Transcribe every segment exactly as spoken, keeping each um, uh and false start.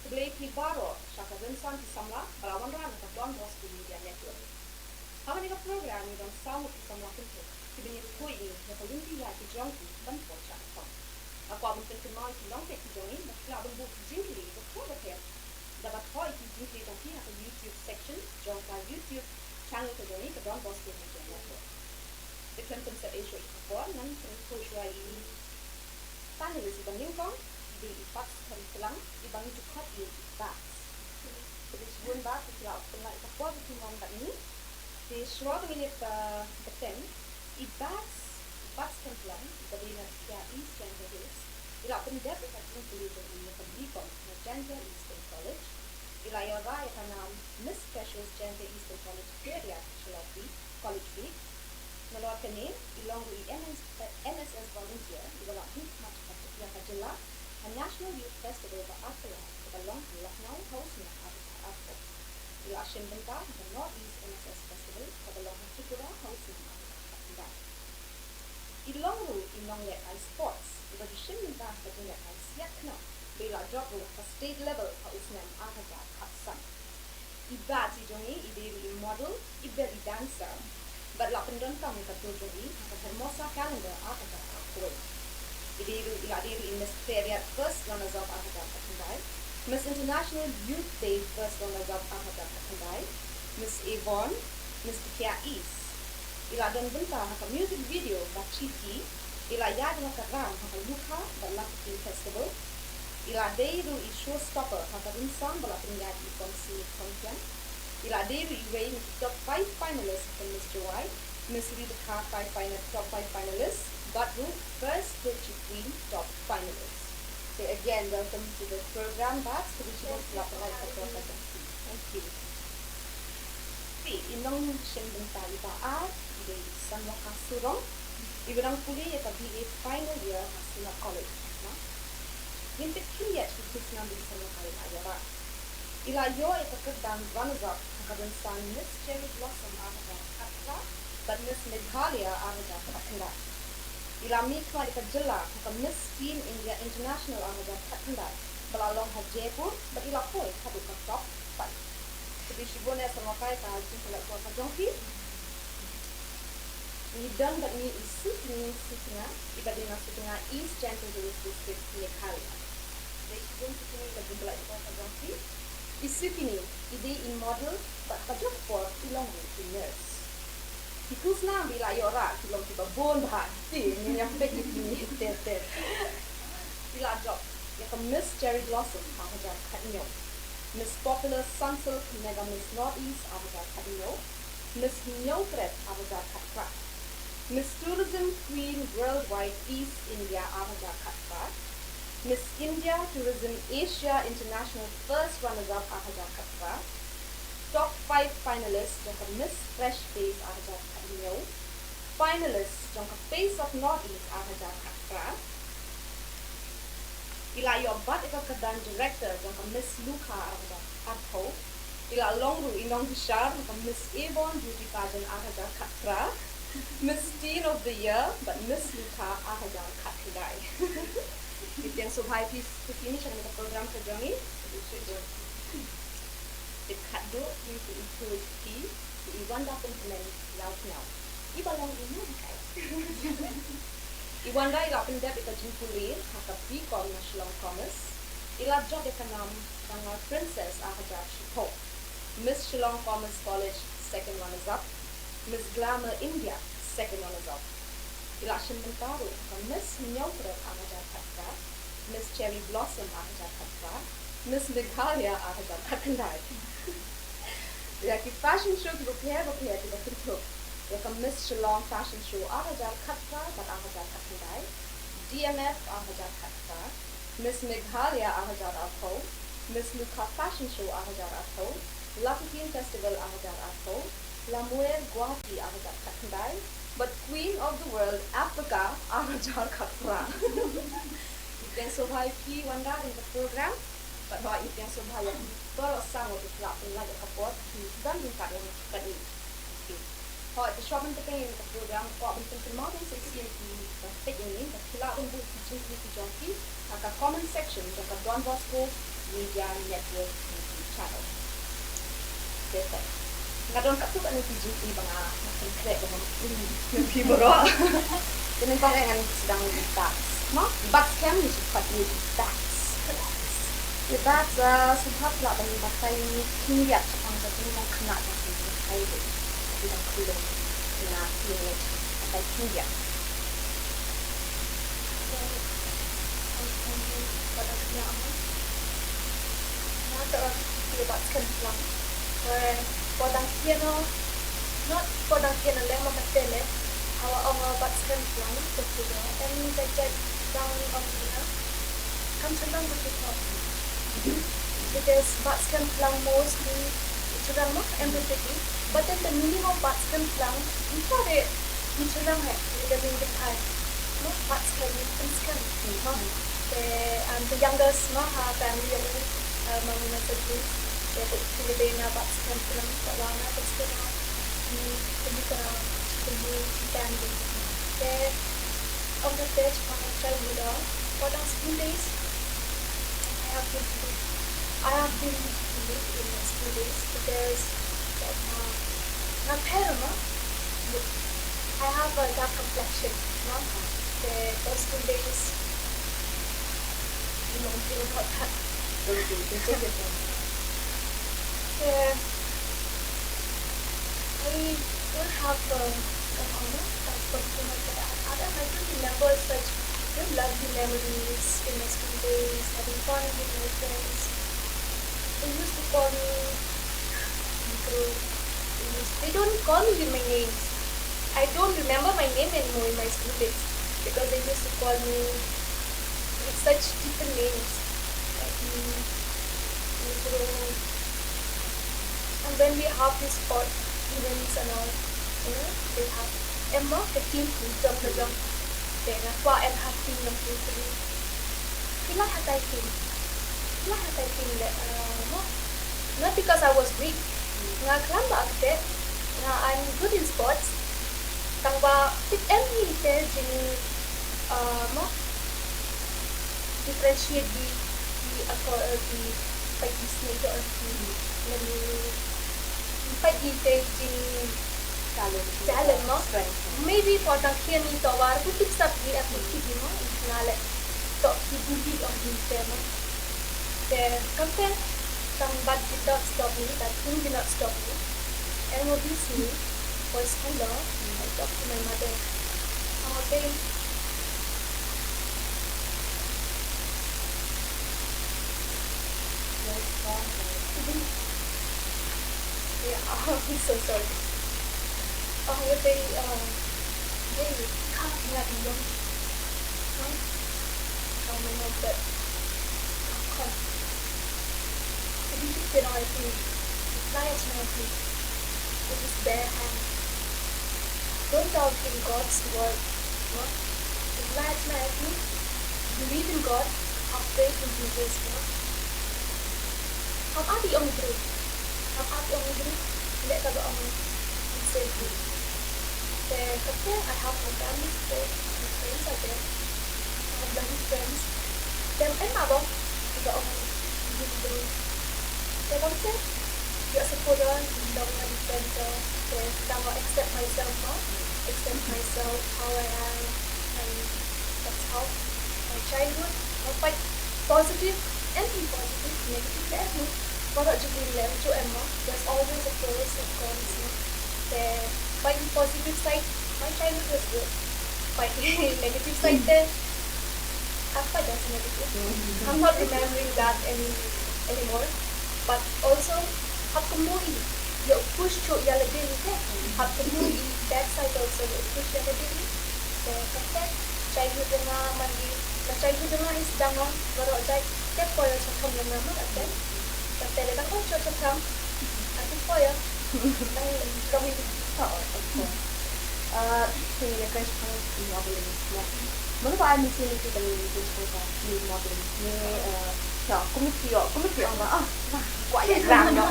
Khublei phi baroh sha ka rynsan ki samla ba la wanrah na ka Don Bosco Media Network. Ha kane ka program ngi don saw ngut ki samla kyntien kiba ngi kyrkhu ïa ka lynti ïaid ki jong ki ban poi sha ka thong. Nga kwah ban pynkynmaw ïa ki longpeit ki jong ngi ba phi lah ban buh ki jingkylli bapher bapher da ba thoh ïa ki jingkylli jong phi ha ka YouTube section jong ka YouTube channel ka jong ngi ka Don Bosco Media Network. Te khlem pynset ei shuh ïa ka por, ngan pynkynmaw shuwa ïa ki panelist iba nyngkong, i dei i Patskhem Klang, iba ngi ju khot ïa i Bats. Khublei shibun Bats, ba phi la pynlait ïa ka por ba phin wan bad ngi. Te shuwa ba ngin ïa bteng, i Bats, i Patskhem Klang, iba dei na Dkhiah East Jaintia Hills, i la pyndep ïa ka jingpule jong i ïa ka B Com na Jaintia Eastern College. I la ïoh rah ïa ka nam Miss Freshers Jaintia Eastern College Khliehriat, Shillong Peak, College Peak. Nalor kane, i long ruh i N S, eh, N S S volunteer, iba la mihkhmat ïa ka jylla ha National Youth Festival ba arphew lai, kaba long ha Lucknow ha u snem arphew arphew. I la shim bynta ha ka North East N S S Festival, kaba long ha Tripura ha u snem arphew khyndai. I long ruh i nonglehkai sports, iba ju shim bynta ha ka jinglehkai siat khnang, ba i la jop ruh ha ka state level ha u snem arhajar khatsan. I Bats i jong ngi i dei ruh i model, i belly dancer, bad la pyndonkam ïa ka dur jong i ha ka Hermosa Calendar arhajar arphew wei. I dei ruh, i la dei ruh i Miss Khliehriat first runners up arhajar khatkhyndai, Miss International Youth Day first runners up arhajar khatkhyndai, Miss Avon, Miss Dkhiah East. I la don bynta ha ka music video Bachiti, i la ïaid ha ka ram ha ka Lukha bad Laputin Festival. I la dei ruh i showstopper ha ka rynsan ba la pynïaid i Kong Simi Khongthiang. I la dei ruh iwei na ki top five finalist ha ka Miss Jowai, Miss Ri Bthar five final, top five finalist, bad ruh first Kyrchi Queen top finalist. So again, welcome to the program, Bats. Khublei shibun ba phi la pynlait ïa ka por ka jong phi. Thank you. Te i nongshim bynta iba ar i dei i Sanwaka Surong, iba dang pule ïa ka B A final year ha Suna College. Ngin peit khyndiat ïa ki khusnam ba i Sanwaka i la ïoh. I la ïoh ïa ka kyrdan runners up ha ka rynsan Miss Cherry Blossom arhajar khatphra bad Miss Meghalaya arhajar khatkhyndai. I la mihkhmat ïa ka jylla ha ka Miss Teen India International arhajar khatkhyndai, ba la long ha Jaipur, bad i la poi haduh ka top five. Khublei shibun eh Sanwaka ïa ka jingpynlait por ka jong phi. Ngi don bad ngi i Sukini Singha, iba dei na Sukini, East Jaintia Hills District, Meghalaya. Khublei shibun Sukini ïa ka jingpynlait por ka jong phi. I Sukini i dei i model bad ka jong ka por i long ruh i nurse. Ki khusnam ba i la ïoh rah ki long kiba bun bha, te ngin ïa peit ïa kine ter ter. I la jop ïa ka Miss Cherry Blossom arhajar khathynñiew, Miss Popular Sunsilk Mega Miss Northeast arhajar khathynñiew, Miss Hynñiewtrep arhajar khatphra, Miss Tourism Queen Worldwide East India arhajar khatphra, Miss India Tourism Asia International first runners up arhajar khatphra, top five finalist jong ka Miss Fresh Face arhajar khathynñiew, finalist jong ka Face of Northeast arhajar khatphra. I la ïoh bat ïa ka kyrdan director jong ka Miss Lukha arhajar arphew. I la long ruh i nongbishar ha ka Miss Avon Beauty Pageant arhajar khatphra, Miss Teen of the Year bad Miss Lukha arhajar khatkhyndai. Ngi pdiang sngewbha ïa phi Sukini sha kane ka program ka jong ngi. Te khatduh ngin sa ïathuh ïa phi ïa i Wanda Pynkmen Ïawkñiaw, iba long i nonghikai. I Wanda i la pyndep ïa ka jingpule ha ka B Com na Shillong Commerce. I la jop ïa ka nam Dangar Princess arhajar shiphew, Miss Shillong Commerce College second runners up, Miss Glamour India second runners up. I la shim bynta ruh ha ka Miss Hynñiewtrep arhajar khatphra, Miss Cherry Blossom arhajar khatphra, Miss Meghalaya arhajar khatkhyndai. Ïa ki fashion show kiba pher ba pher kiba kynthup ïa ka Miss Shillong Fashion Show arhajar khatphra bad arhajar khatkhyndai, D M F arhajar khatphra, Miss Meghalaya arhajar arphew, Miss Lukha Fashion Show arhajar arphew, Laputin Festival arhajar arphew, Lamwer Guwahati arhajar khatkhyndai, bad Queen of the World Africa arhajar khatphra. Ngi pdiang sngewbha ïa phi Wanda ha kane ka program. Bad hooid ngi pdiang sngewbha ïa phi baroh saw ngut ba phi la pynlait ïa ka por phi don ryngkat ïa ngi. Hooid, te shuwa ban bteng ïa kane ka program, kwah ban pynkynmaw tang sa shisien ïa phi ba peit ïa ngi ba phi lah ban buh ïa ki jingkylli ki jong phi ha ka comment section jong ka Don Bosco Media Network YouTube channel. Te te. Nga don katto katne ki jingkylli ba nga, nga kren kren ba nga mut kylli ïa phi baroh. Te mynta ngan sdang ïa ki tags. Mo? Bat skhem, ngi shu pat ïa ki tags. Te tags, ah, sngewbha lah ban batai ïa ngi khyndiat shaphang ka jingmong khynnah jong phi, batai ïa ngi. Phi dang khyllung khynnah, ïa ngi batai khyndiat. Nga te ong ki bat skhem lang. Por dang kien o, not por dang kien o leh ma ka tele. Hawa ong o bat skhem lang to kulo. Em ni ka jait dang ong ki na. Kam chang dang ba ki thok. Because bat skhem lang mostly chang dang mo empathy. But then the meaning of bat skhem lang, ym pare ni chang dang he, ni ka meaning the time. No, bat skhem ni kan skhem. No. Te, um, the youngest, no, ha family yong, uh, among my siblings. Te ko ki de na bat skhem lang, but wa na bat skhem lang. Ni, ni ka, ni ka family. Te, on the stage, on the childhood, uh, what are school days? I have been, I have been bullied in my school days because, uh, nga pher, no? I have a dark complexion, no? The first school days, you know, they were not that. Okay, you can take your time. Yeah. I don't have a, a, a, a, I, I don't, I don't remember such, you know, lovely memories in my school days, having fun with my friends. They used to call me, they used, they don't call me with my names. I don't remember my name anymore in my school days because they used to call me with such different names. Like, mm, Negro. And when we have these sport events and all, you know, they have, em mo, the team, jong, jong. Then, uh, kwah em ha team, jong, team, team. Phi la hatai team. Phi la hatai team, le, uh, mo. Not because I was weak. Nga klam ba active. Nga, I'm good in sports. Tang ba, tip em hi te jing, uh, mo. Differentiate the, the, uh, the, like, the snake or the, let me, fight the, the, the talent, talent, no? Strength. Maybe por dang kien ni to war, ku tip sap the, aku tip, you know, na le, to, the, the, the, of the, the, no? Te, kam te, kam, but did not stop me, that thing did not stop me. And obviously, for school, uh, I talked to my mother. Uh, they, yeah, I'm so sorry. Uh, they, uh, they can't let me alone. Huh? Tell my mom that, uh, come. If you keep denial, please, reply to my plea with his bare hand. Don't doubt in God's word, no? Reply to my plea, believe in God, have faith in Jesus, no? Ham ati ong briew, ham ati ong briew, leh kaba ong ong sel briew. Te kata, I have my family support, my friends are there. I have lovely friends. Them and my mom, they are all really good. They want to, they are supporter, they don't want to defend them. They don't accept myself, no? Accept myself, how I am, and that's how my childhood, my fight, positive and positive, negative, and Baroh jingim lem ju em mo, there's always a pros and cons, no? Te, by the positive side, my childhood was good. By the negative side te, I'm quite doesn't negative. I'm not remembering that any anymore. But also, hap kumno i, ïa u push through ïa lade i te. Hap kumno i bad side also ïa u push ïa lade i. Te, kata, childhood jong nga man i, na childhood jong nga i sdang nga, baroh jait, te poi ïa cha thong ïa nga ma, te. Kata le dang ong chok chok kam. Ati poi ïa. Dang long ïa. Oh, of course. Uh, te ïa ka shipang modeling. Mo. Mano ba ai mynsiem ïa phi ban ïa ka shipang ka modeling. Ni, uh, ïa, kumno phi ïoh, kumno phi ïoh ba, ah, ba, kwah ïa rang ïoh.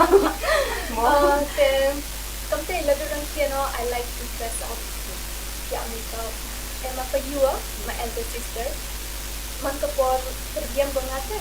Mo. Uh, te, kam te la durang piano, I like to dress up. Ïa makeup. Em ma ka ïa, my elder sister. Man ka por, per diem ba nga te.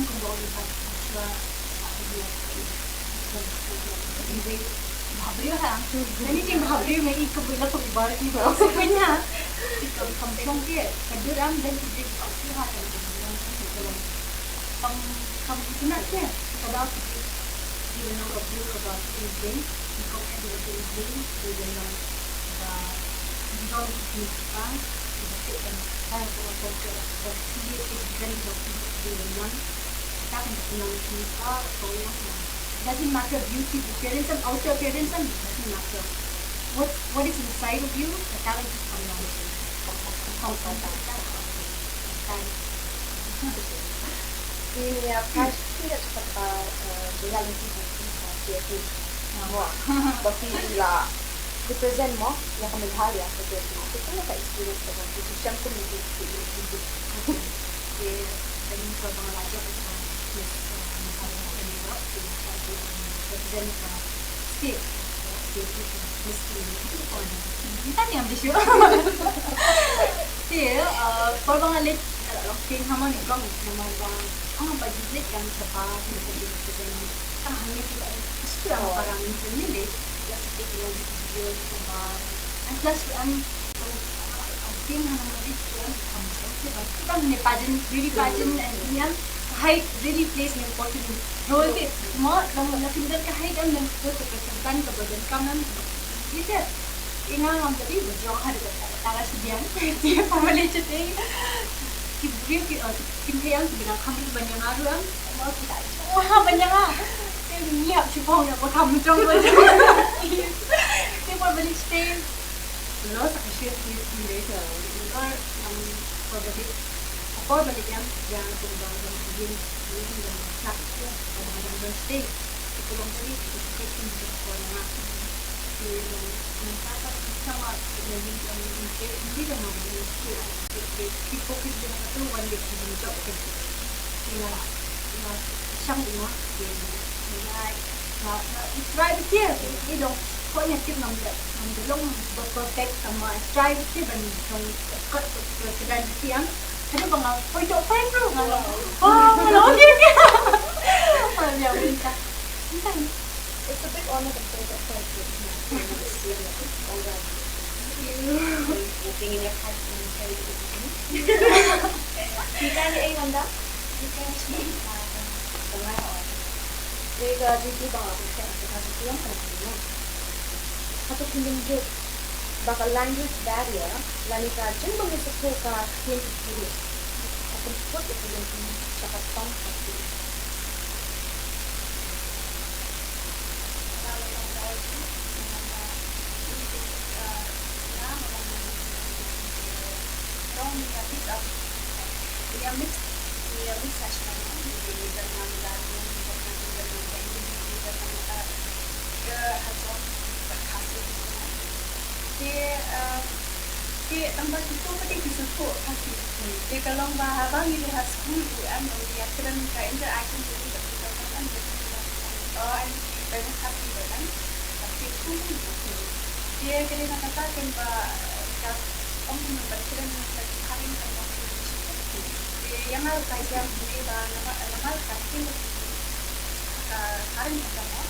kumba ong i Bah Joshua, Bah Joshua. Bhabriew ha. Kane jing bhabriew nga i kumba i la kumba i bar i ba. Kumba nya. Kam kam shong phi. Ka dur am dan ki briew bhabriew ha kan jing. Kam kam kina phi. Ka daw ki briew. Ki nang ka briew kaba ki jing. Ki kong ki briew ki jing. Ki nang ka. Ki jong ki jing ka. Ki ba ki kan. Ka ko ko ko. Ki jing ki jing ki jing. Doesn't matter beauty, appearance and outer appearance and doesn't matter. What what is inside of you, the talent is coming out. Talent. Ini ya pas kita cakap uh, reality, semua. Bagi la represent mo, ya kami hal ya, kita experience dengan itu. Siapa pun itu. Te, dan ïa ka ba nga la jop ïa ka Miss, uh, Meghalaya Open Europe, te nga shah jop, um, represent ka state, uh, state ïa ka Miss Teen. Ïa ka Miss Teen. Mynta ni am dei shuh. Te, uh, por ba nga leit, nga la long king ha mo ne kong, namar ba, ah, ba ju leit ïa ka ba, ki represent. Tang hangne ki ba, eh, ka shu ïa ka para ni leit, ïa ka state ïa ka ba. And plus, um, Pageant, beauty pageant, and ïa ka height really plays an important role. Te mo long la kim don ka height em, don ka kyrdan kaba donkam em. Ïa te, ïa nga ngam dei ba jong ha ka tara sbiang. Te pynban lei te ki briew ki, uh, ki pynban ki bynta kham ban ïa nga ruh em. Mo ki la jong ha ban ïa nga. Te ngi hap shu phong ïa ba kham jong ba jong. Te pynban lei te Lo sa ka shet ki ki re ka lor nang ko ba dik ko ba dik yang yang ko ba ba ki yin yin yang nak ko ba ba ba stay. Ko long ba dik ko ki ki ko na ki long nang ka ka sama ko yin yang ni ke ni da ma ni ki ki ki ko ki yin ka tu wan dik ki job ki. Ina ina shang ina ki ina Nga, nga, nga try bitia, i dong, ko nga tip ngam da, ngam da long ba perfect, tang ma try bitia ban dong kat ka, ka, ka dan bitia. Hynrei ba nga poi to poi bro, nga long, oh, nga long, okay, okay. Nga long, yeah, minta. Minta. It's a big honor to play that part. Thank you. Thank you. Thank you. Thank you. Thank you. Thank you. Te ka jingtip ba nga pynshai ha ka jingtip ïa ka. Hato phi nym ju ba ka language barrier lane ka jingbym sngewthuh ka ktien Khasi ka pynkut ïa ka lynti sha ka tong Khasi. Te, um, te tang ba kito ka dei ki sngewthuh Khasi. Te ka long ba haba ngi dei ha skul u em ngi ïa kren ka interaction ka dei ka long em ngi ïa kren ka long em ba ngi Khasi ba em. Te ka dei na kata ken ba ka ong ban kren ka kren ka long em. Te ïa nga ka ïa ngi ba namar namar ka kren ka kren ka long em.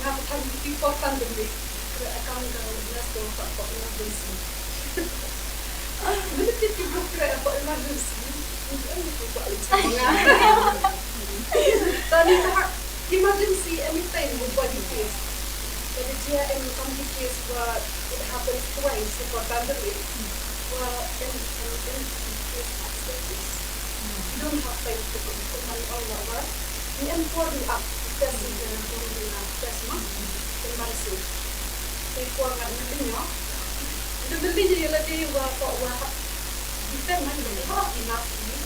Nga ka than ki por pandemic, khreh akam ka nurse to ka pok emergency. Mynta ki bru khreh pok emergency, mynta ki pok emergency. Tani ka emergency anytime mo body case. Lada jia em kam ki case wa it happens twice for pandemic. Wa em em em ki case at stages. You don't have time to come to man all over. Ni em por ni ap test ni kena por ni na test ma. Kena si. Te por ngan ni nyo. Ni beli ni la di wa ko wa hap. Defend man ni ha enough ni.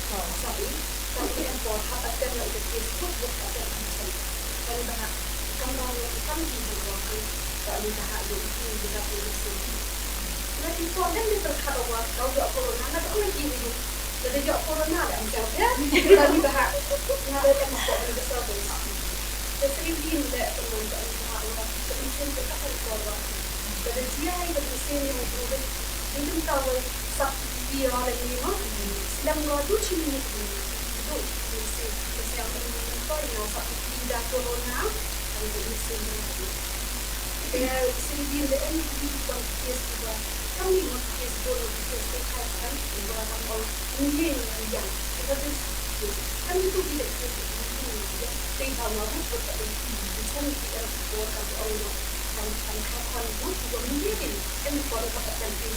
Sabi. Tapi em por hap attend la ke Facebook buat attend kan. Kan ba kam kam ni kam ni buat kan. Kan ba ha ni ni ni ni. Nga ti por kan ni terkhat wa kau yu corona na kau ni ni. Lada ïoh corona lada ym sngewthuh. Lada ym bahak. Nga lada ym sngewthuh lada sngewthuh. Te sri din lada teman ka ym bahak, lada ka mynsiem te ka kan kor ba. Lada jia ka mynsiem ïa u dei dei ka wei sap ïa lada ngi ma. Sdang nga du shi minit. Du shi mynsiem. Te sdang ka mynsiem ko ïa sap ïa da corona. Kan ka mynsiem ïa. Te sri din lada em ïa ki pang case ba. Kam ni mo case bun mo case te khai kan ba kan ong ni ye ni yang. Kita tu case kan itu tidak case ni yang. Te ba ma bu ko ta ni chan ni kita ko kan ong no kan kan khai kan bu ko ni ye ni. Em ko ka ta kan ni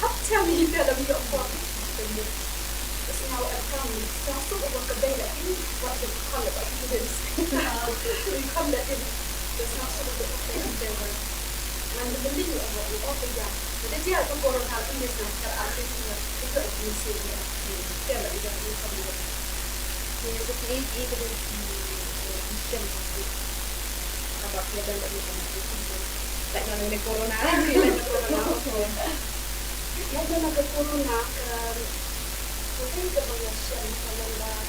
hap chan ni ta lam yo ko. Te mo. Te sngewbha kan ni sngewbha suk ko ka dei la ni wat de kan la ba ni de. Ni kan da ni. Te sngewbha suk ko ka dei la ni. Ngan da beli ni abo ni abo ya. Jadi dia tu corona ini nak kar artis ni. Itu aku mesti ni. Dia lagi dah ni kamu. Ni tu ni ni tu ni. Macam tu. Apa dia dah ni kamu tu. Like nang ni corona. Like nang corona. Okay. Like nang ke corona ke. Okay ke mengasih kalau dah.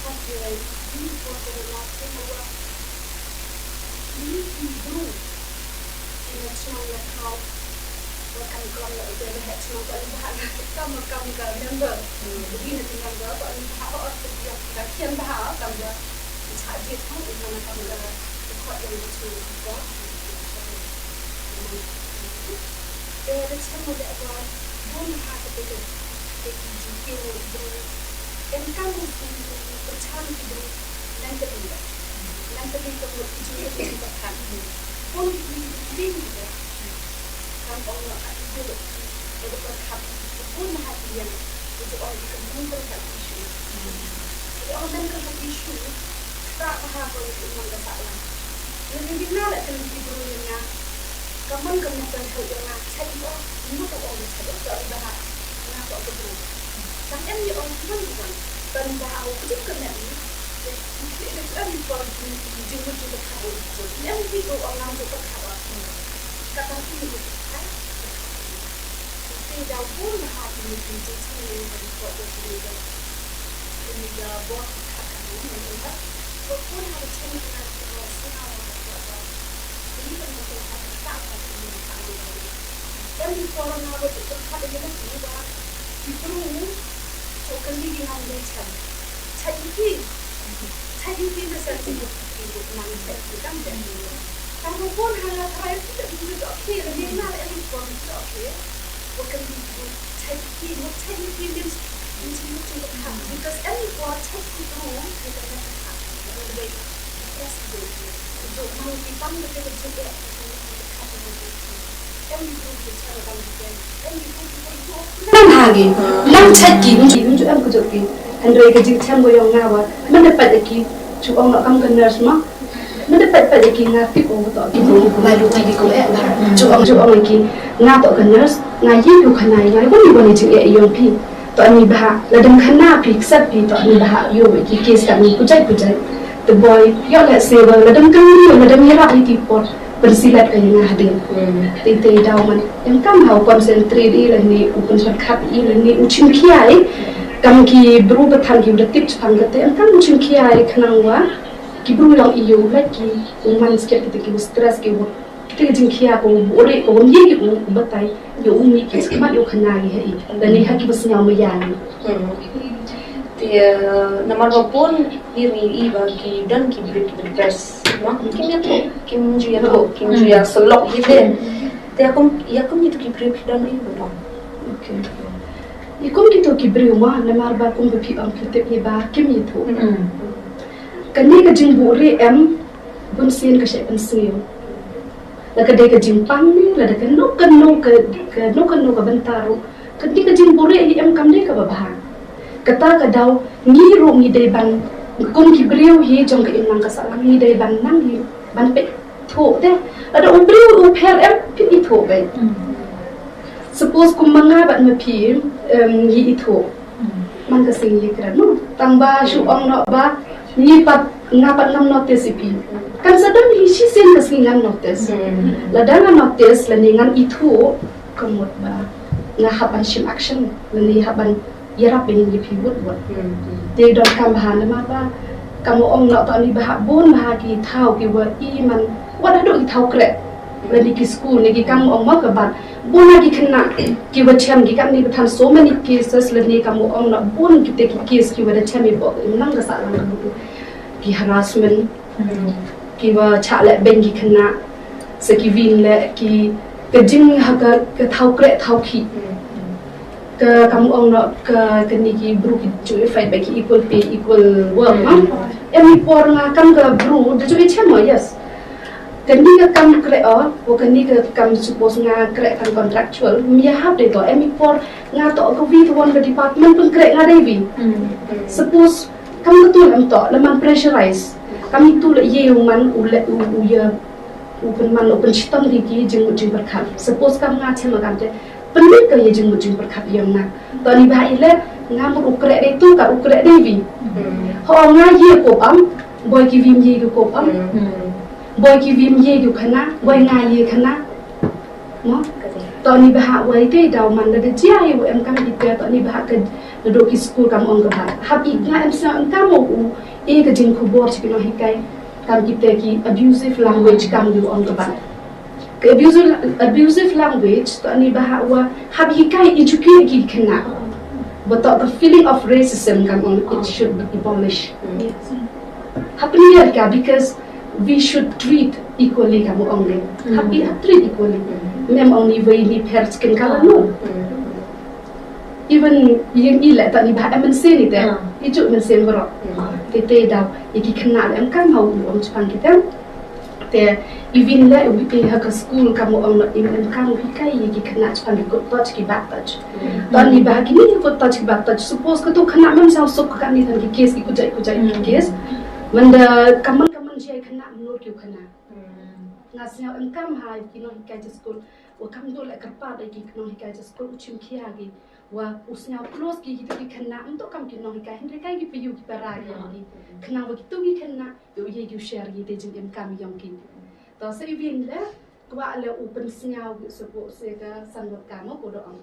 Okay. Ini corona tu. Ini ibu. Ina chnong la khaw. Wa kan klam la uta la heh chnong ba ni bha na ka kam kam ka member. Wi na ka member ba ni bha ba ot ka biang ka khian bha kam ka. Cha ji thong u na kam ka. Ka khot yang ka chnong ka. Te la chnong la wa bun ha ka te ka. Te ki jingkiew na ki bru. Em kam u pyrchang ki bru. Nang ka dei. Nang ka dei ka mut ki jingkiew ki jingkiew ka. Bun ki bru ki bru. Kam ong la ka dei. Ka dei ka khap. Bun ha ki yang. Ka dei ong ka dei ka dei ka issue. Ka dei ong dei ka issue. Ka ka ha ko ni ka man ka sa la. Ni ni na la ka ni ki bru ni na. Ka man ka mental health ïa nga, cha i ong, mut ong ka cha i ong, ka i ba ha, nga ka ong ka bru. Tang em i ong, man i ong, ban ba ha, ka jingkyrmen i, i khlieh da em i por jing, jingmut jingpyrkhat i, em i to ong ngam jingpyrkhat ong. Ka tang i i pyrkhat, pyrkhat. Te da bun ha i jingchang i ban ko da jingmut. Kane ka bor ka kha ka ni ka ka. Ko ko na ka chen ka na ka sna ka ka. Kane ka na ka ka ka ka ka ka ka. Em ni ko na ba tu ka ka da ni ba. Ki bru to ka ni ki ngam dei chen. Chen ki. Chen ki na sa ti ki ki na chen ki kam de. Kam ko ko na ka ka ka ki da ni to ki da ni na em ni ko ni to ki. Wa ka ni ko chen ki mo chen ki ni. Because any por check ki bru, ki ka na ka. Nang hagi, nang check ki, nang em ka jot ki. Hynrei ka jingchem ko ïong nga ba, mynta pat ki, chu ong kam ka nurse ma. Mynta pat pat ki nga tip ong to ki, ba lu ki ko eh ba. Chu ong, chu ong ki, nga to ka nurse, nga yi ko khana, nga ko ni ko ni jing eh ïong phi. To ani bha, la dem khana phi, kset phi, to ani bha, ïoh ki case ka ni pujai pujai. Te boi, ïoh lehse ba, la dem kani, la dem ïarap ïa ki por, pynsilat ka ïa nga hadien. Te te daw man, em kam ha u concentrate i lane, u pynshortcut i lane, u chimkhia i, kam ki bru ba than ki u da tip chapang kate, em kam u chimkhia i khnang wa, ki bru long i ïoh lait ki, u man skep ki te ki u stress ki u Te ka jingkhia ka u buhrieh ka wym ye ki u batai ïa u mih ki skhmat ïa u khana ki ha i. Lane ha ki ba sñiaw maya ngi. Te namar ba bun ngi ri i ba ki don ki bri ki bri dress. Ma, kim ïathuh, kim ju ïathuh, kim ju ïasyllok hi te. Te ïa kum, ïa kum kito ki briew phi don ïa u ba don. Okay. Ïa kum kito ki briew ma, namar ba kum ba phi ong phi tip hi ba kim ïathuh. Kane ka jingbuhrieh em, bun sien ka shait pynsniew. La ka dei ka jingpang ne, la dei ka no ka no ka, ka no ka no ka bynta ruh. Ka dei ka jingbuhrieh hi em, kam dei kaba bha. Kata ka daw ngi ruh ngi dei ban, kum ki briew hi jong ka imlang ka sahlang, ngi dei ban nang hi ban peit thuh te. Lada u briew u pher em, phin ithuh beit. Suppose kum ma nga bad ma phi, em, ngi ithuh. Man ka sngi ïakren mo. Tang ba shu ong noh ba ngi pat, nga pat ngam notice ïa phi. Kan sa don hi shisien ka sngi ngan notice. Lada ngan notice lane ngan ithuh, ka mut ba nga hap ban shim action lane hap ban ïarap ïa ngi phi wut wut. Te don kam bha namar ba kam ong noh, tang ni ba hap bun bha ki thaw ki wa i man, wat haduh ki thaw kreh. Lane ki school ne ki kam ong ma ka bat. Bun na ki khynnah ki wa chem ki katne ba than so many cases lane kam ong noh bun kita ki case ki wa da chem i bok imlang ka sahlang ka buk. Ki harassment, ki wa chah leh beiñ ki khynnah, sa ki win leh ki, ka jing ha ka, ka thaw kreh thaw khih. Ka kam ong noh ka, kane ki bru ki ju i fight ba ki equal pay, equal work, no? Em i por nga kam ka bru da ju i chem, yes. Kane ka kam kreh o, o kane ka kam suppose nga kreh kam contractual, mi hap de to, em i por nga to ka wi ka wan ka department pun kreh nga dei wi. Suppose kam ka tu em to, la man pressurize. Kam i tu la ye u man u le u, u ye u pun man u pun chitom di ki jing jing berkat. Suppose kam nga chem kam te, pun ka ye jing jing berkat yong nga. To ni ba i le nga mut u kreh dei tu ka u kreh dei wi. Ho nga ye ko pam, boy ki wim ye ko pam. Boy ki wim ye ko khana, boy nga ye khana. Mo? To ni ba ha wai te daw man da jia i em kam i te to ni ba ha ka do ki school kam ong ka ba. Hap i nga em sa em kam u e ka jing khubor chi ki nonghikai kam ki te ki abusive language kam u ong ka ba. Ka abusive, abusive language to ni ba ha wa hap i kai educate ki khynnah. Ba to ka feeling of racism kam ong it should be abolished. Hap ni ya ka because we should treat equally kam ong le. Hap i hap treat equally. Mem ong ni wei ni pher skin color no. Even ïing i leh ta ni ba em sen i te. I ju men sen bro. Te te daw i ki khynnah em kam hau u ong chpang ki te. Te i win leh u i ha ka school kam u ong em em kam u hikai i ki khynnah chpang ki kut touch ki back touch. Ta ni ba ki ni ki kut touch ki back touch. Suppose ka tu khynnah mem sa suk ka ni tan ki case ki kujai kujai ki case. Manda kaman kaman jai khynnah mnur ki khynnah. Nga sñiaw em kam ha ki nonghikai cha school. Wa kam dei leh kyrpad ïa ki nonghikai cha school u chim khia ki. Wa u sñiaw close ki kito ki khynnah, ymtoh kam ki nonghikai, hynrei kai ki payu ki para ki ïa ki. Khnang wa kito ki khynnah, ïoh ïa ki u share ïa te jingim kam ïong ki. To sa i win le, kwah le u pynsñiaw ki support se ka sanwat ka mo ko do ong.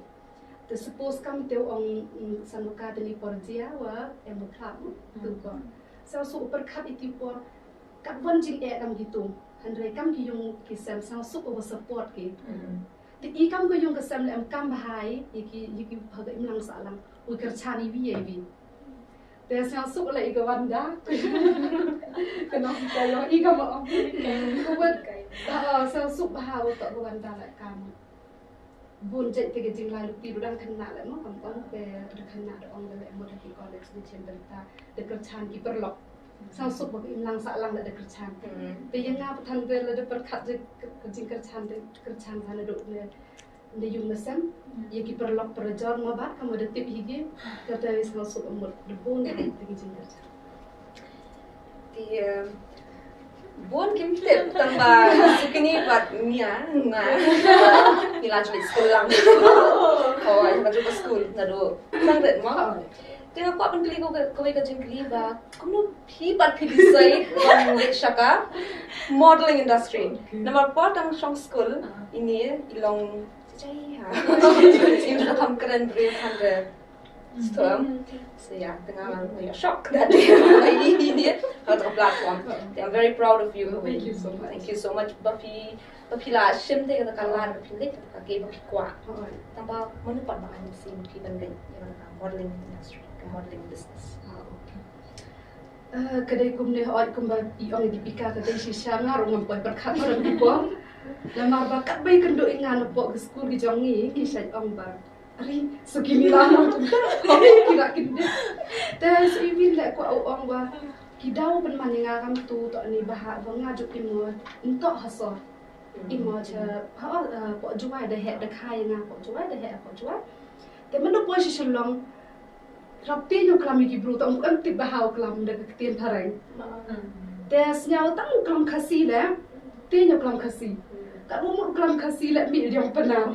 Te suppose kam te ong, mm, sanwat ka te ni por jia wa em u khlap mo, tu por. Sa su u pyrkhat iti por, kat wan jingeh kam ki tu. Hynrei kam ki yung ki sem sñiaw suk u support ki. Te i kam ka yung ka sem le em kam bha i ki, i ki bha ka imlang sahlang. U kyrchan i wi i wi. Te sñiaw suk le i ka wanda. Ka nong ka yung i ka ma ong. Ka wet. Ah, sñiaw suk bha u to ka wanda le kam. Bun jait te ka jinglai lukti du dang khynnah le mo kam ong te da khynnah da ong le mo da ki college ni chen da ta da kyrchan ki paralok. Sñiaw suk ba ka imlang sahlang le da kyrchan. Te ïa nga pathan te le da pyrkhat je ka jingkyrchan te kyrchan sa na duk ne ne yung ne sem. Ïa ki paralok parajor mo ba ka mo da tip hi ki ka te sñiaw suk amut da bun te ki jingkyrchan. Ti, eh, bun kim tip tang ba sukini bad nia nga. Ni la juli school lang. Oh, ni la juli school na do. Tang ret mo. Ti nga kwah pynkylli ko ko ka jingkylli ba kumno phi bad phi decide ban leh shaka modeling industry. Namar por tang shong school ini i long jai ha. Ini da kam kren bre kan bre. Storm. So yeah, tang nga nga shock that day. Ini ha ka platform. I'm very proud of you. Thank you so much. Thank you so much. Ba phi, ba phi la shim te ka la ba phi leh ka ke ba phi kwah. Tang ba mano pat ba ngi sim phi ban leh ïa ka modeling industry, ka modeling business. Ah, okay. Eh, ka dei kumne hooid kumba i ong Deepika ka dei shisha nga ruh ngam poi pyrkhat ma ram ki por. Namar ba katba i kynduh i nga napoh ka skul ki jong ngi ki shait ong ba Ari, so kini la no. Ari, kira kini. Te so i win le ko au ong ba ki dau pynman ïa nga kam tu to ni ba ha ba nga juk i mo ntok ha so. I mo cha ha, eh, poh Jowai da heh da kha ïa nga poh Jowai da heh poh Jowai. Te mynno poi sha Shillong. Rap te nyo klam ïa ki bru to ong em tip ba ha u klam da ka ktien phareng. Te sngew tang u klam Khasi le. Te nyo klam Khasi. Ka bu mut u klam Khasi le mi diong pynnar.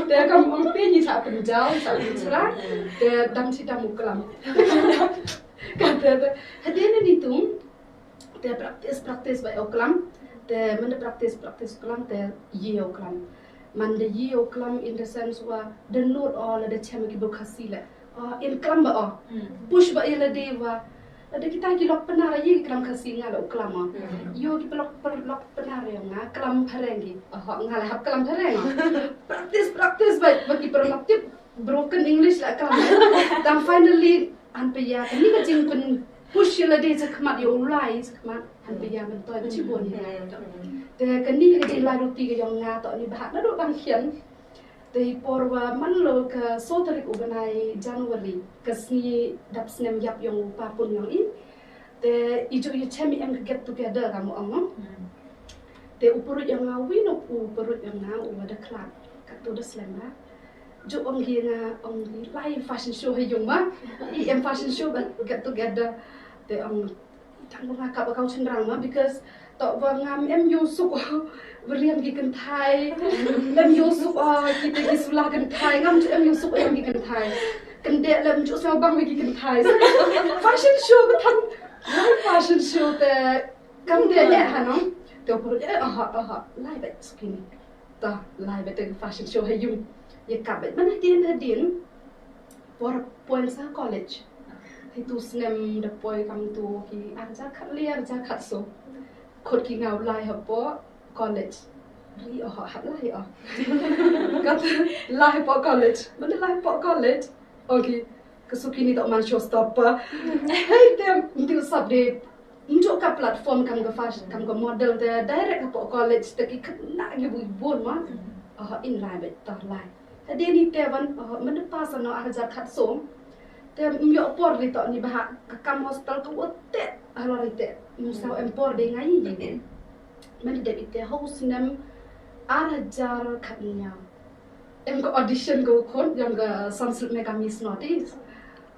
Te kam ong te nyi cha pynjaw cha pynchra. Te dam chi dam u klam. Ka te te. Hadien ni tung. Te practice practice ba u klam. Te mynda practice practice u klam te ïa u klam. Mynda ïa u klam in the sense wa da nud o la da chem ki bru Khasi le. Ah, in klam ba o. Push ba ïa lade wa. Lada kita ki lok Pnar ïa ki klam Khasi nga la u klam o. Ïa ki lok per lok Pnar ïa nga klam phareng ki. Oh, nga la hap klam phareng o. Practice practice ba ba ki per lok tip. Broken English la klam. Tang finally han pia kani ka jingpyn push ïa lade cha khmat ïa u lai cha khmat han pia ban toi ba chi bun ïa. Te kani ka jinglai ruti ka jong nga to ni ba ha naduh tang khian. Te i por wa man lo ka so tarik u bnai January ka sngi dap snem ïap yong u pa pun yong i. Te i ju i chem i em ka get together ka mo ong. Te u purut yong nga wi no u purut yong nga u wa da khlad ka tu da slem ba. Ju ong gi nga ong gi lai fashion show ha yung ma. I em fashion show ba get together. Te ong Tang ba nga kap ba kau chynrang ma because to ba ngam em ïoh suk ba riam ki kynthai. Lem ïoh suk o kita ki sula kynthai ngam chu em ïoh suk riam ki kynthai. Kynde lem chu sngewbang ba ki kynthai. Fashion show ka thang. Lai fashion show te kam de eh hanong. Te pur eh aha aha lai ba suk ini. Ta lai ba te fashion show ha yung. Ye kap ba mana din ha din. Por poi sa college. Hi tu snem da poi kam tu ki arja khat li arja khat so. Khot ki ngau lai ha po college. Ri oh hap lai oh. Kat lai po college. Mana lai po college. Okay. Ka suki ni tok man show stopper. Hey tem ntiu sap de Njuk ka platform kam ka fashion kam ka model te direct ka po college te ki kena ki bui bun ma. Oh in lai bet toh lai. Hadien ni te wan oh mende pas no arhajar khat som. Te myo por ri to ni bah ka kam hospital ka wote halor ite. Myo sao em por de ngai ni. Mende de ite ho snem arhajar khat ni ya. Em ka audition ka khon yang ka Sunsilk Mega Miss Northeast.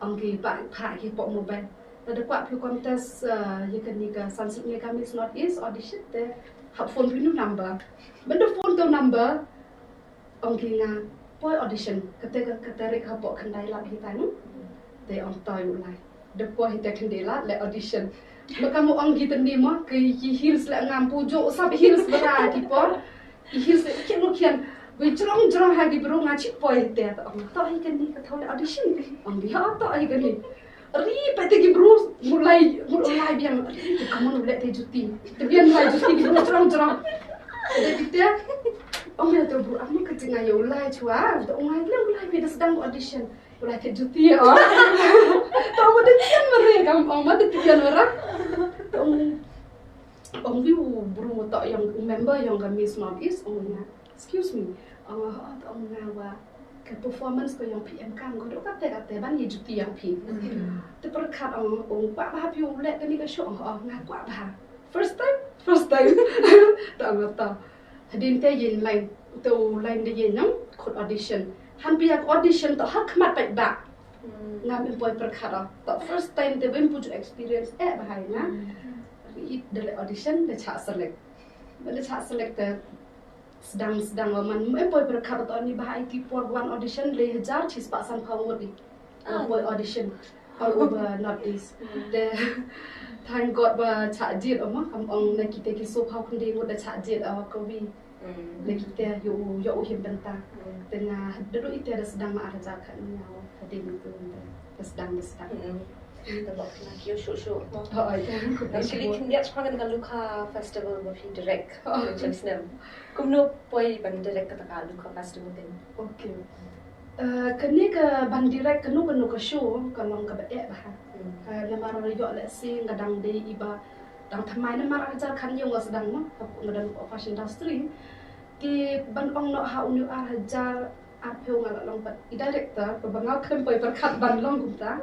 Ang ki ba pha ki po mobile. Lada kwah phi contest ïa kane ka Sunsilk Mega Miss Northeast audition te hap phone phi nu number. Ban da phone to number ong ki nga poi audition kata kata rik hapoh khyndai lad hi ta nu. Te ong toi u lai da poi hi te khyndai lad le audition. Ba ka mu ong ki tani mo ki heels le ngam pu jo sap heels ba ki por. I hil se kien mo kien. Wei jrong jrong ha ki bru nga chik poi te ta ong to hi kani ka thau le audition. Ong bi ha to hi kani. Ri pa te ki bru mulai mulai biang. Ri te kamu le te juti. Te biang lai juti ki bru jrong jrong. Te bi te. Ong ya te bru amo ka jinga ya ulai chua. Te ong ai le ulai bi da sedang audition. Ulai te juti ya. Ta mo de kien mare kam ong ma de kien mara. Ong Ong bi u bru to yang member yang ka Miss Northeast ong nga. Excuse me. Ong ha to ong nga wa ka performance ko yang P M kam ko do kate kate ban ye juti yang P. Te perkat ong ong pa ba pi u le kani ka show ong nga kwa ba. First time, first time. Ta ma ta. Hadin te yin line to line de yin yang khut audition. Han pi yak audition to ha khmat pa ba. Ngam em poi perkat to first time te ben puju experience eh bahai nga. It da le audition da cha select. Ba da cha select te sedang sedang wa man em poi perkat to ni bahai ti por one audition le hajar chi spah san phaw ngut di. Poi audition all over Northeast. Te thank God ba cha jit oma kam ong na kite ki so phaw kundi ngut da cha jit awa kawi. Le kite yo yo u him benta. Te nga da do ite da sedang ma arja ka ni awa ka di mi tu da sedang da sedang. Tabok na kio shu shu. Oh, ai. Actually khyndiat shwa kan ka Lukha Festival ba phi direct. Jam snem. Kumno poi ban direct kata ka Lukha Festival tin. Okay. Eh, kane ka ban direct kano kano ka show ka long kaba eh bha. Hmm. Eh, namar ïoh lehse nga dang dei iba dang thymmai namar hajar khatñiew nga sdang ma, ka nga don ka fashion industry. Te ban ong noh ha une u ar hajar arphew nga la long pat i director, kaba nga khlem poi pyrkhat ban long kumta,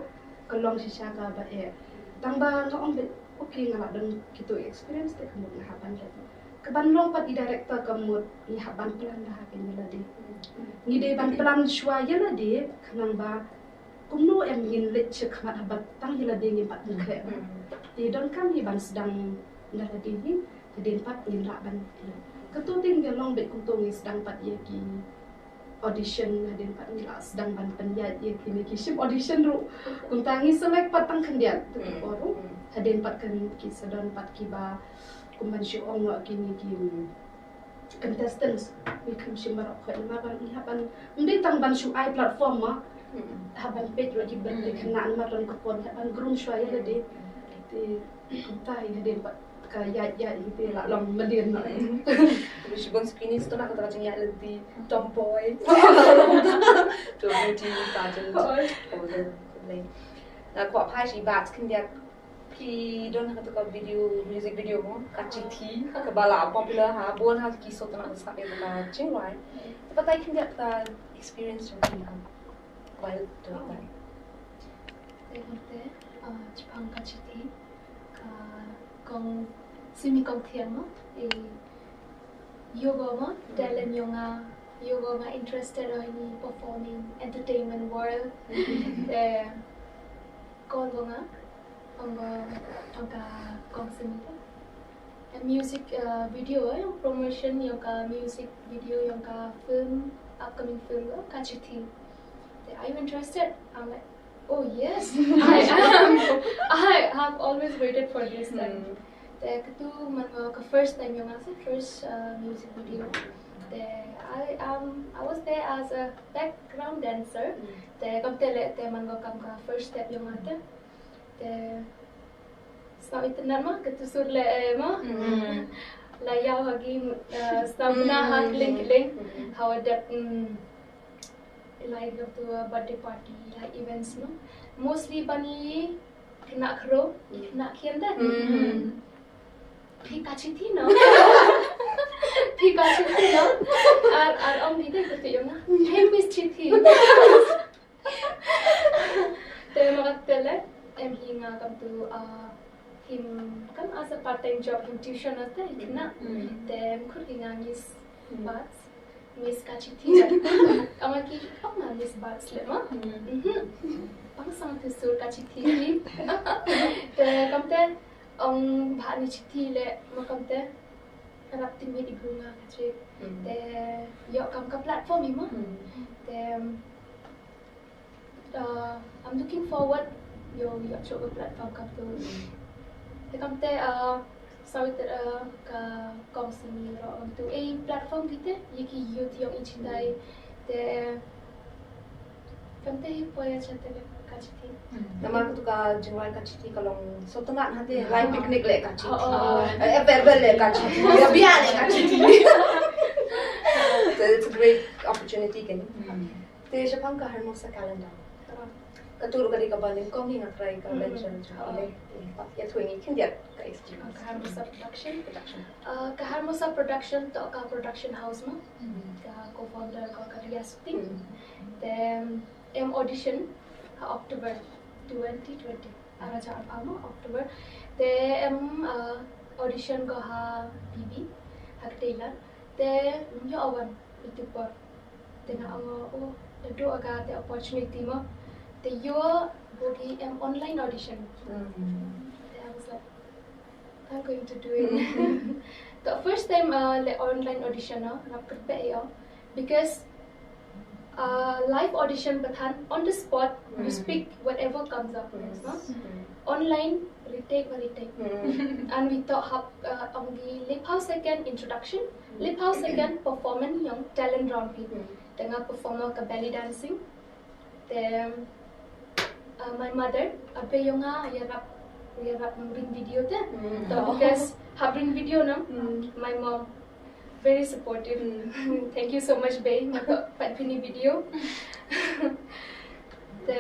ka long shisha kaba eh. Tang ba nga ong beit, okay, nga la don kito experience te ka mut nga hap ban leh. Ka ban long pat i director ka mut ngi hap ban plan bha ha kane lade. Ngi dei ban plan shuwa ïa lade, khnang ba kumno em ngin leit sha khmat haba tang ïa lade ngim pat pynkhreh. Te donkam hi ban sdang na lade hi, hadien pat ngin lah ban. Kato te ngi long beit kumto, ngi sdang pat ïa ki audition, hadien pat ngi lah sdang ban pynïaid ïa kine ki shim audition ruh. Kumta ngi select pat tang khyndiat tu ki por ruh. Hadien pat kan ki sa don pat kiba kum ban shu ong noh kine ki contestants, ngi khlem shim baroh khoit namar ba ngi hap ban, ym dei tang ban shu ai platform ma, hap ban peit ruh ki bynta khynnah namar don ka por hap ban groom shuwa ïa lade. Te kumta hi hadien pat ka ïaid ïaid hi te la long mlien noh. Shibun screening sdang kata ka jingïaid lynti tomboy. To beauty pageant. Oh, the, the, na kwah phai shi bad khyndiat phi don ha kata ka video, music video mo, ka chithi, kaba la popular ha bun ha ki sawtang na sap ïa ka jingrwai. Te batai khyndiat ka experience jong phi ha. Kwah to. Te kumte, ah, shaphang ka chithi, ka kong Simi Kongthiang mo, i ïoh ko mo talent yong nga, ïoh ko nga interested ha ini performing entertainment world. Te call ko nga, ong ko, ong ka kong Simi te, eh, music, eh, video, eh, promotion yong ka music video yong ka film, upcoming film ko, Ka Chithi. Te, are you interested? I'm like, oh yes, I am. I have always waited for this time. Te katu man ko ka first time yong nga, sa first, uh, music video. Te I, um, I was there as a background dancer. Te kam te leh te man ko kam ka first step yong nga te. Te sngewtynnat ma, katu sur leh, eh, ma. La ïaw ha ki, uh, sngewbha ha kylleng kylleng. Hawa dep, mm, like, to a birthday party, like, events, no? Mostly ban i khynnah khynroo, khynnah khian da. Phi Ka Chithi no? Phi Ka Chithi no? Ar, ar ong di de kata yong nga, hey Miss Chithi. Te ma kata le, em hi nga kam tu, ah, him kam as a part time job, him tuition ate khynnah. Te em khut hi nga Miss Bats, Miss Ka Chithi. Ong ki, ong nga Miss Bats le ma. Pang sang tu sur Ka Chithi. Te kam te ong bha ni chithi le ma kam te rap ti mi di bunga ka chi. Te ïoh kam ka platform hi ma. Te Uh, I'm looking forward ïoh, ïoh shuh ka platform kam tu. Te kam te, uh, sorry te, uh, ka kong Simi ruh kam tu. Eh, platform kite, ïa ki youth yong i chitai. Te kam te hi poi ïa chate le Ka Chithi. Namar katu ka jingrwai Ka Chithi ka long sngewtynnat hate, lai picnic le Ka Chithi. Eh, farewell le Ka Chithi. Ïa biang le Ka Chithi. So it's a great opportunity kan. Te shaphang ka Harmosa Calendar. Katu ruh ka dei kaba nyngkong hi nga trai ka venture jong i. Ïathuh ïa ngi khyndiat ka S G. Ka Harmosa Production. Production. Uh, ka Harmosa Production to ka production house mo. Ka co-founder ko ka Ria Suting. Te em audition ha October twenty twenty. Ar hajar arphew mo October. Te em, uh, audition ko ha B B ha Kteila. Te ym ïoh wan itu por. Te nga ong, oh, da duh ka te opportunity mo. Te ïoh bad em online audition. Te I was like, I'm going to do it. The first time, uh, le online audition, no, rap kyrpeh ïa, because, uh, live audition ba than on the spot, you speak whatever comes up, no? Online, retake ba retake. And we thought hap, uh, ong ki le phew second introduction, le phew second performance yong talent round phi. Te nga perform ka belly dancing. Te, uh, my mother, a be yong nga ïarap, ïarap ring video te. To because hap ring video no. My mom very supportive. Thank you so much, be. Nga to pat pini video. Te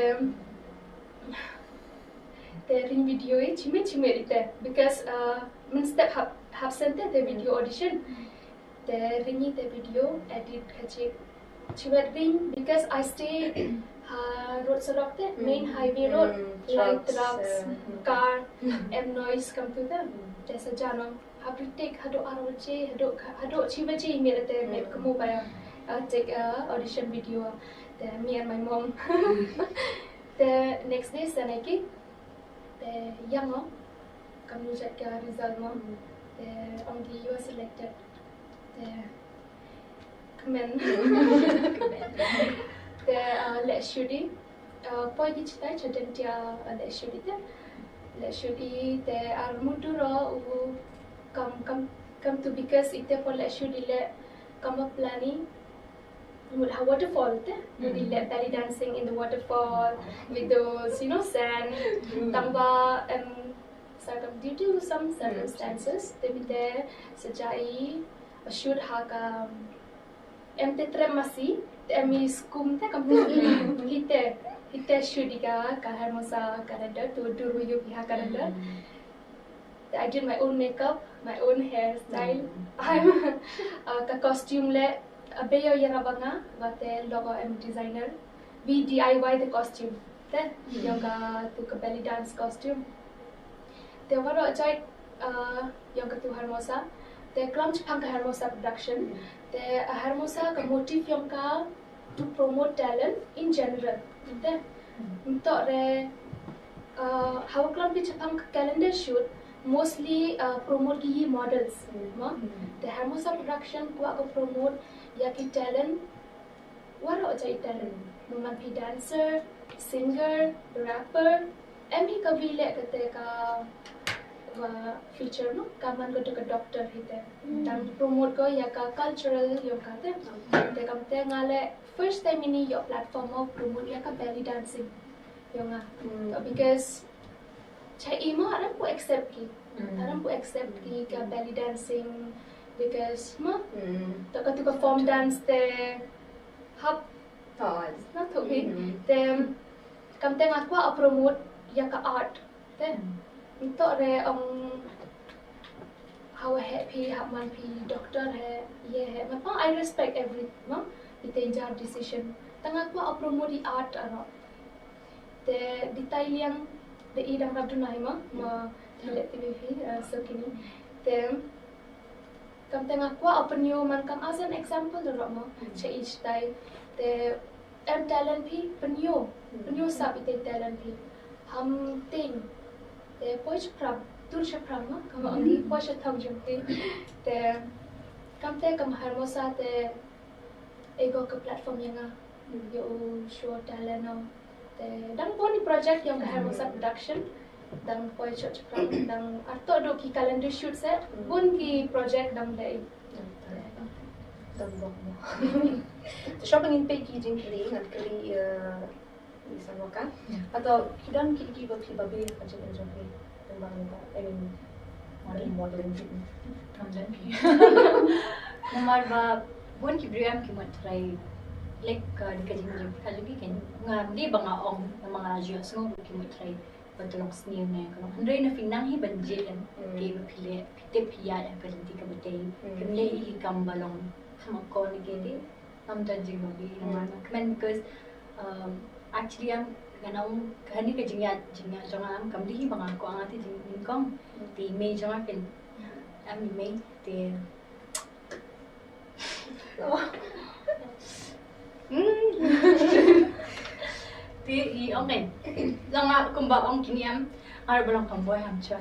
te ring video i chime chime ite because uh, mynstep hap hap sente te video audition. Te ring i te video edit kachik chiwet ring because I stay ha road surok te main highway road, like trucks, car, em noise kam tu te. Te sa janong hap ri take haduh ar baje haduh haduh chi baje i met te met kamu ba uh, take uh, audition video. Te me and my mom. Te next day sa nai ki te yang o kam nu jat ka result mo. Te ong ki you are selected. Te kmen. Te uh, le shoot i uh, poi ki chitai cha den tia uh, le shoot i te le shoot i te ar mudu ro u kam kam kam tu because ite poi le shoot i le kam planning mut ha waterfall te mut i le belly dancing in the waterfall with those you know sand. Tangba em circum due to some circumstances te bite sejai shoot ha ka em te trem masi te em i skum te kam te hite hite shoot i ka ka Hermosa calendar tu dur yu ha calendar. I did my own makeup, my own hairstyle. I'm uh, ka costume le abeyo yara banga bate logo em designer. We D I Y the costume. Te yong ka tu ka belly dance costume. Te waro jai uh, yong ka tu Hermosa. Te klam chapang ka Hermosa production. Te uh, Hermosa ka motive yong ka to promote talent in general. Te ntok re uh, hawa klam ki chapang ka calendar shoot mostly uh, promote ki models. Ma te Hermosa production kwah ka promote ya ki talent. Waro jai talent. Mo man phi dancer, singer, rapper. Em hi ka vile kate ka wa feature no ka man ka ka doctor hi te. Tang promote ko ya ka cultural yo ka te. Te kam te nga le first time ini yo platform mo promote ya ka belly dancing. Yo nga. Because cha i mo aram pu accept ki. Aram pu accept ki ka belly dancing because mo to ka tu ka form dance te hap na to ki. Te kam te nga kwah promote ya ka art. Te ntok re ong hawa he phi hap man phi doctor he ye he ma pa I respect every ma ite jar decision. Tang nga kwah promote i art aro. Te di tai liang de i dang rap dunai ma ma thile ti bi phi so kini. Te kam te nga kwah open yo man kam as an example de ro ma che i tai te em talent phi penyo penyo sap ite talent phi ham ting te poi chapram tur chapram ma kam ong di poi chatham jong phi te kam te kam Hermosa te ego ka platform yang a yo show talent no te dang pon project yang ka Hermosa production dang poi chapram dang arto do ki calendar shoot se pon ki project dang dei. Dang bok mo. Te shop ngin pe ki jingkylli ngan kylli i samaka. Ato ki don ki ki ba ki ba be ka jingkylli jong ki. Tang ba ka I mean model modeling. Kam don ki. Namar ba bun ki briew em ki mut try like ka di ka jingkylli ka jingkylli kan ngam di ba nga ong namar nga ju sngew ki mut try. Ba to long sniew ne ka long hynrei na phi nang hi ban jied em. Te ba phi leh phi tip phi ïaid ha ka lynti kaba tei. Kim leh hi kam ba long ha ma ko ne ke te. Ngam don jingbabi namar nga kmen because actually am nga nang kane ka jingïaid jingïaid jong nga am kam dei hi ba nga kwah nga te jingnyngkong. Te i mei jong nga kan am i mei te Te i ong kan. Long nga kumba ong kini em. Ar ba long kam boi ham cha.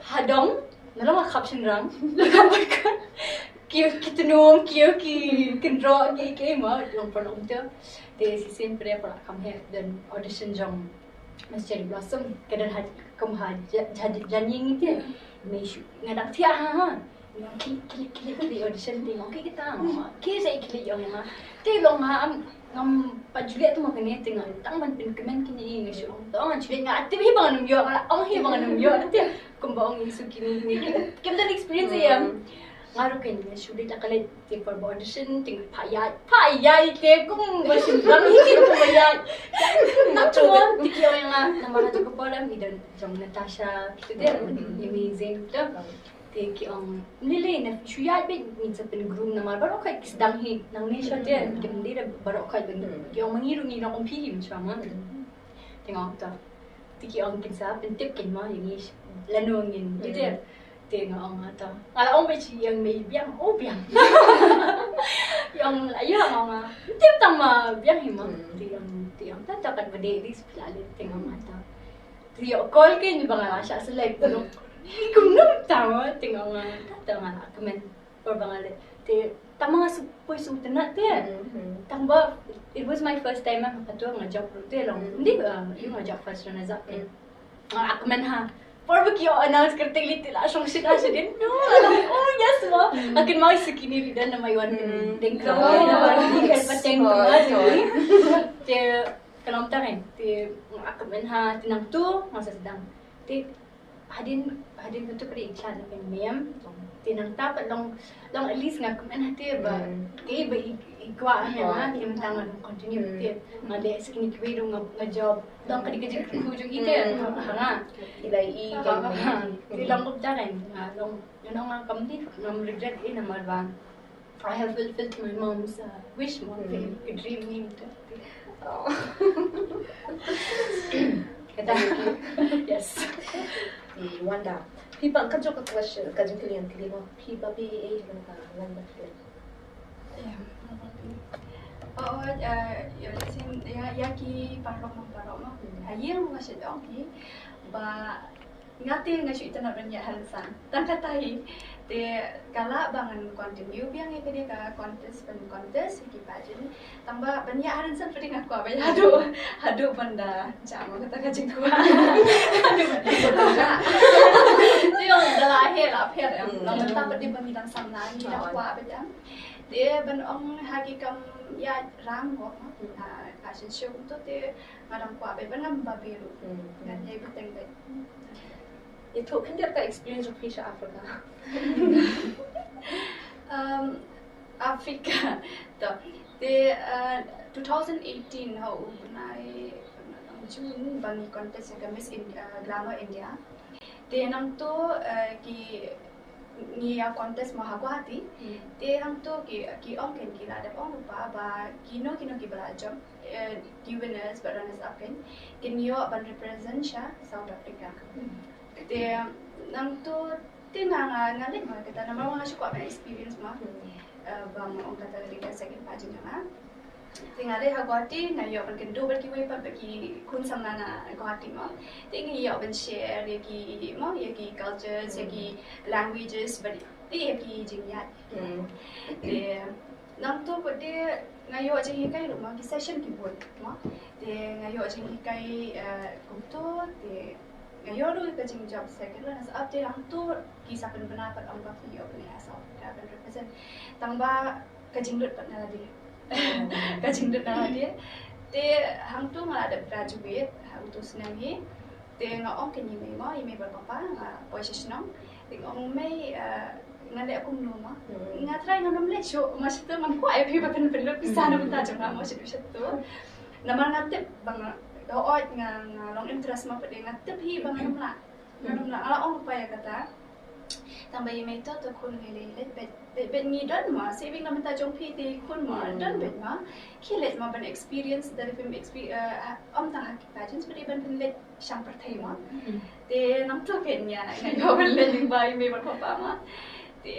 Hadong. Na long khap shin rang. Long kam boi ka. Kio ki tenum, kio ki kendro ki ki ma long pa long te. Te si sin pre pa kam he dan audition jong Miss Cherry Blossom. Ka dan ha kum ha jadi janying te. Me shu nga dang thiah ha ha. Ki ki ki ki audition ti ngam ki kita ngam ki sa ki li yong ma ti long ma am ngam pa Juliet tu ma kane ti ngam tang ban pyn kmen kini ngi shu ong tong Juliet nga ti hi bang num yo nga ong hi bang num yo ti kum ba ong isu kini ni kim dan experience ya Nga ruh kein nga shu leit la ka leit te por ba audition te nga pha ïaid, pha ïaid te kum ba shim rang hi te kum ba ïaid. Nga tu mo te ki ong ïa nga namar ha tu ka por em i don jong Natasha tu te amazing tu. Te ki ong lili na shu ïaid beit ngin sa pyngroom namar baroh khoit ki sdang hi nangne sha te kim dei da baroh khoit ban ki ong ma ngi ruh ngi long kum phi hi mynshwa ma. Te nga ong to. Te ki ong kin sa pyntip kein ma ïa ngi lano ngin ïa te. Te nga ong nga to. Nga la ong ba shi ïa mei biang o biang. Ïa ong la ïa nga ong nga. Tip tang ma biang hi ma. Te ong te ong ta ta pat ba dei di spi la le te nga ong nga to. Te ïa call kein ba nga la shah select. Kum num ta ma te nga ong nga ta ta nga la kmen. Por ba nga le te tang ma nga su poi su tenat te. Tang ba it was my first time ha ka tu nga job ruh te long. Ndi ba ïa nga job first run as up. Nga la kmen ha. Por ba ki ïoh announce kyrteng leit te la shong shit ha shadien. No, la oh yes mo. Akin ma siki ni ridan na mai wan ding ka. Ni ka pateng ka ma. Te ka long ta kan. Te nga la kmen ha te nang tu nga sa sdang. Te hadien hadien ka tu ka dei i khlad na pyn mem. Te nang ta pat long long at least nga kmen ha te ba te ba i i kwah ha nga te mynta nga long continue te nga leh siki ni kiwei ruh nga nga job. Long ka dei ka jingkyrkhu jong i te ha nga. I la i ka. Te long kumta kan nga long nga long nga kam dei ngam regret i namar ba I have fulfilled my mom's uh, wish mo te ka dream ni te. Kata yes. Wanda. Phi ba ka jong ka question ka jong kilian kili mo phi ba phi eh long ka long ba phi. Oh, ya ya ya ki parok mo parok mo. Ayer mo ka shit ong ki ba Nga te nga shu itynnad ban ïa ha rynsan. Tang kata hi te ka lah ba ngan continue biang ïa kane ka contest ban contest ïa ki pageant. Tang ba ban ïa ha rynsan phi nga kwah ba ïa haduh haduh ban da jam kata ka jingkwah. Haduh ban da jam. Te ong da la he la pher em. Long mynta pat te ba ngi dang samla ngi dang kwah ba jam. Te ban ong ha ki kam ïa rang ko. Fashion show to te nga dang kwah ba ban ngam ba biru. Ngan ïa bteng ba. Ïathuh khyndiat ka experience jong phi sha Africa. Um, Africa. To. Te uh, two thousand eighteen ha u bnai June ba ngi contest ka Miss In, uh, Glamour India. Te nangto uh, ki ngi ïa contest mo ha Guwahati. Te hangto ki ki ong ken ki la dep ong ruh ba kino kino ki ba la jump eh, ki winners bad runners up ken kin ïoh ban represent sha South Africa. Te nangto te nga nga nga leh ma kata namar nga shu kwah ban experience ma. Eh, ba nga ong kata ka dei ka second pageant jong nga. Te nga leh ha Guwahati nga ïoh ban kynduh bad kiwei pat bad ki khun samla na Guwahati ma. Te ngi ïoh ban share ïa ki ma ïa ki cultures ïa ki languages bad te ïa ki jingïaid. Te nangto pat te nga ïoh jinghikai ruh ma ki session ki bun ma. Te nga ïoh jinghikai eh, kumto te nga ïoh ruh ka jingjob second runners up te nangto ki sa pynbna pat ong ba ki ïoh ban ïa South Africa ban represent. Tang ba ka jinglut pat na lade. Ka jinglut na lade. Te hangto nga la dep graduate ha uto u snem hi. Te nga ong kein ïa i mei mo, ïa i mei bad papa nga poi sha shnong. Te nga ong mei eh, nga leh kumno mo. Nga trai ngam leh shuh, ma shuh te ngam kwah ïa phi ba phin pynlut pisa na bynta jong nga mo shuh shuh tu. Namar nga tip ba nga hooid nga nga long interest mo pat nga tip hi ba ngam lah. Ngam lah nga la ong pa ïa kata. Tang ba i mei to to khun ngi leh leh bet bet bet ngi don mo, saving na bynta jong phi te khun mo don bet mo. Ki leh mo ban experience da phim experience ym tang ha ki pageants pat ban pynleh shang pyrthei mo. Te nangto kein ïa nga ïoh ban leh lyngba i mei bad papa mo. Te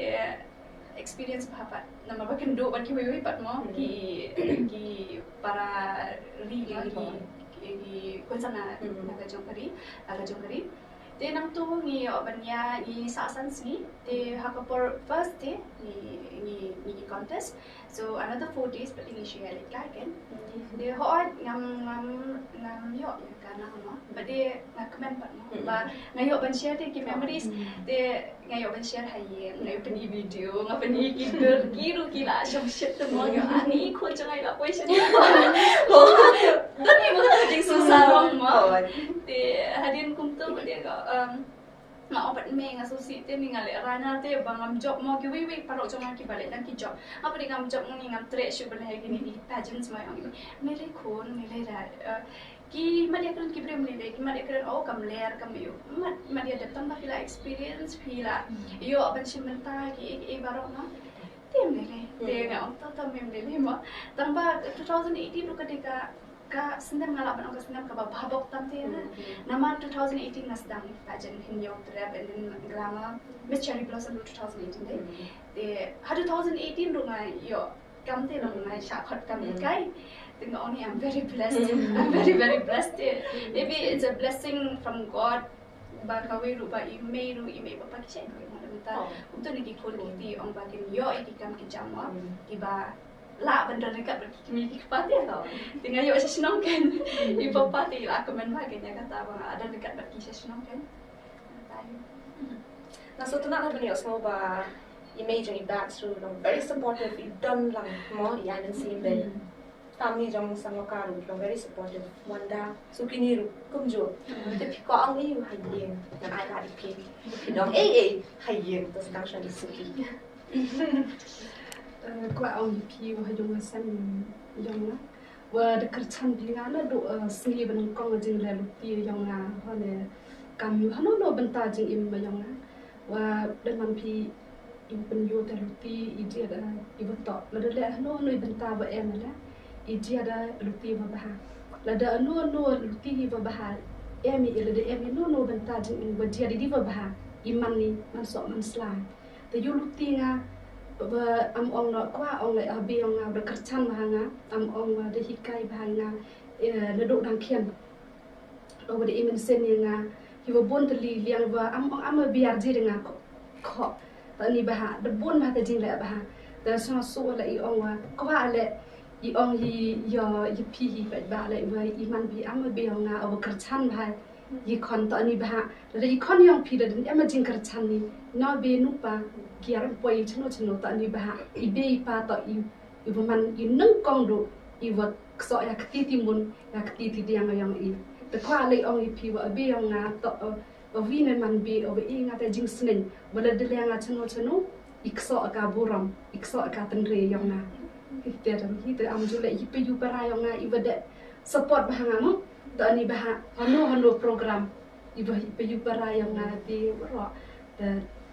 experience bha pat namar ba kynduh bad kiwei wei pat mo ki ki para ri mo ki ki ki khun samla na ka jong ka ri na ka jong ka ri. Te nangto ngi ïoh ban ïa ngi sah san sngi te ha ka por first te ngi ngi ngi contest. So another four days pat ngi shu ïa leit kai kein. Te hooid ngam ngam ngam ïoh ïa ka nang mo. Ba dei nga kmen pat mo. Ba nga ïoh ban share te ki memories. Te nga ïoh ban share ha ïing, nga ïoh pyni video, nga pyni ki dur ki ruh ki la shong shit te mo ïoh ani khun jong nga la poi shit. Don ni mo ka jingsusah mo. Te hadien kumto mo te ko um Nga ong pat me nga sngewsih te ni nga leh rana te ba ngam jop mo kiwei wei paralok jong nga kiba leh tang ki jop. Nga pat ngam jop ngi ngam treh shuh ban leh kine ki pageants mo ong. Me leh khun me leh ra. Ki mat ïa kren ki briew me leh ki mat ïa kren oh kam ler kam ïoh. Mat mat ïa dep tang ba phi la experience phi la ïoh ban shim bynta ki ki baroh na. Te me leh te nga ong to to me leh mo. Tang ba two thousand eighteen ruh ka dei ka ka snem nga lah ban ong ka snem kaba bha bok tam te na. Namar two thousand eighteen nga sdang ïa ka pageant Hynñiewtrep and then Glamour Miss Cherry Blossom ruh two thousand eighteen dei. Te ha two thousand eighteen ruh nga ïoh kam te long nga shah khot kam hikai. Te nga ong ni I'm very blessed. I'm very very blessed te. Maybe it's a blessing from God. Ba kawei ruh ba i mei ruh i mei ba pa ki shah ruh i mei ruh ta. Kumta ni ki khun ki ti ong ba kin ïoh ïa ki kam ki jam wa ki ba lah ban don ryngkat bad ki kmie ki kpa te. Te nga ïoh sha shnong kan i papa te la kmen ba kan ïa kata ba nga don ryngkat bad ki sha shnong kan. Na so tana la ban ïoh sngew ba i mei jong i Bax ruh long very supportive i don lang mo i Anansi ben. Family jong Sangloka ruh long very supportive. Wanda Suki ni ruh kumjuh. Te phi ko ang ei ha ïing. Ngan ai la i phi. Phi dong ei ei ha ïing to sdang sha i Suki. Kwah ong ïa phi wa ha jong nga sem jong nga wa da kyrchan phi nga na du sngi ba nyngkong jing le luti jong nga ha ne kam yu hano no bynta jing im jong nga wa da man phi i pynyu te luti i dia da i betok la da le hano no bynta ba em le i dia da luti ba bha la da hano no luti ba bha em i la da em i no no bynta jing im ba dia di ba bha i man ni man sok man slai. Te yu luti nga ba am ong na kwa ong le abi ong nga ba kyrchan ba nga am ong ba da hikai ba nga na dok dang khian. Ba da imen sen ïa nga hi ba bun te li liang ba am ong am biar ji de nga ko ko ta ni ba ha da bun ba ta jing le ba ha da so so le i ong wa kwa le i ong hi yo i pi hi ba ba le wa i man bi am bi ong nga ba kyrchan ba ha. Yi khon to ni bha. Lada yi khon yong phi da ding em jingkyrchan ni. No be nu pa kiar poi chno chno to ni bha. I be i pa to i i ba man i nang kong do i wa kso ya kti ti mun ya kti ti diang yong i. Te kwa le ong i phi wa be yong nga to o wi ne man be o i nga te jingsneng. Wala de le nga chno chno i kso ka burom i kso ka tengre yong nga. Hi te dam hi te am ju le i pe yu para yong nga i wa de support bha nga mo. To ni bha hano hano program. Iba iba yu para yang nga ti ro da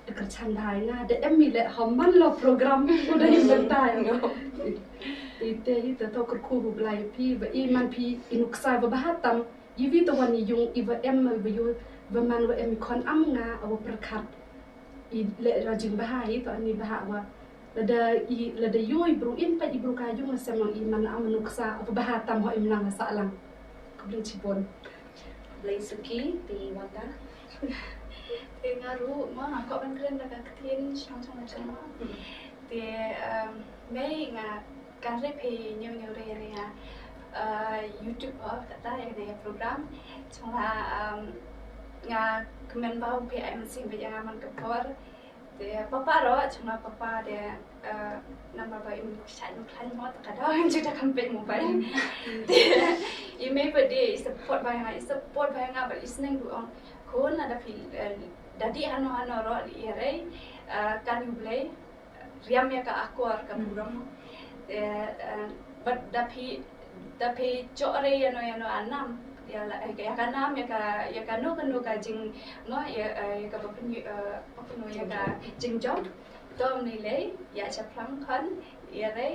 da kyrchan bha nga da em mi le ha man lo program ko da yu bynta yang. Ite hi ta to kyrkhu bu blai phi ba i man phi i nuksa ba bha tam i wi ta wan i yung i ba em ba yu ba man ba em khon am nga a ba pyrkhat. I le ra jing bha hi to ni bha wa lada i lada yo i bru in pa i bru ka yung sem long i man am nuksa ba bha tam ho im lang sa lang. Khublei chibun. Blei suki ti wata. Te nga ruh ma nga ko ban kren da ka ktien shong shong shong ma. Te mei nga kan re phe nyeu nyeu re re ha YouTube o kata ya ne program. Chong la nga kmen ba phe ai mesti ba ya nga man ka por. Te papa ro chuma papa de number ba im chai no khlaiñ mo ta ka da im chita kam pet mobile. Te i mei ba de i support ba nga i support ba nga ba i sneng du ong khun lada phi da di hano hano ro di i rei kan yu blei riam ya ka akor ka burom. Te ba da phi da phi chok re ya no ya no anam ya la ya ka nam ya ka ya ka no ka no ka jing mo ya ya ka ba phi ba phi no ya ka jing jong to ni le ya cha plang khan ya re.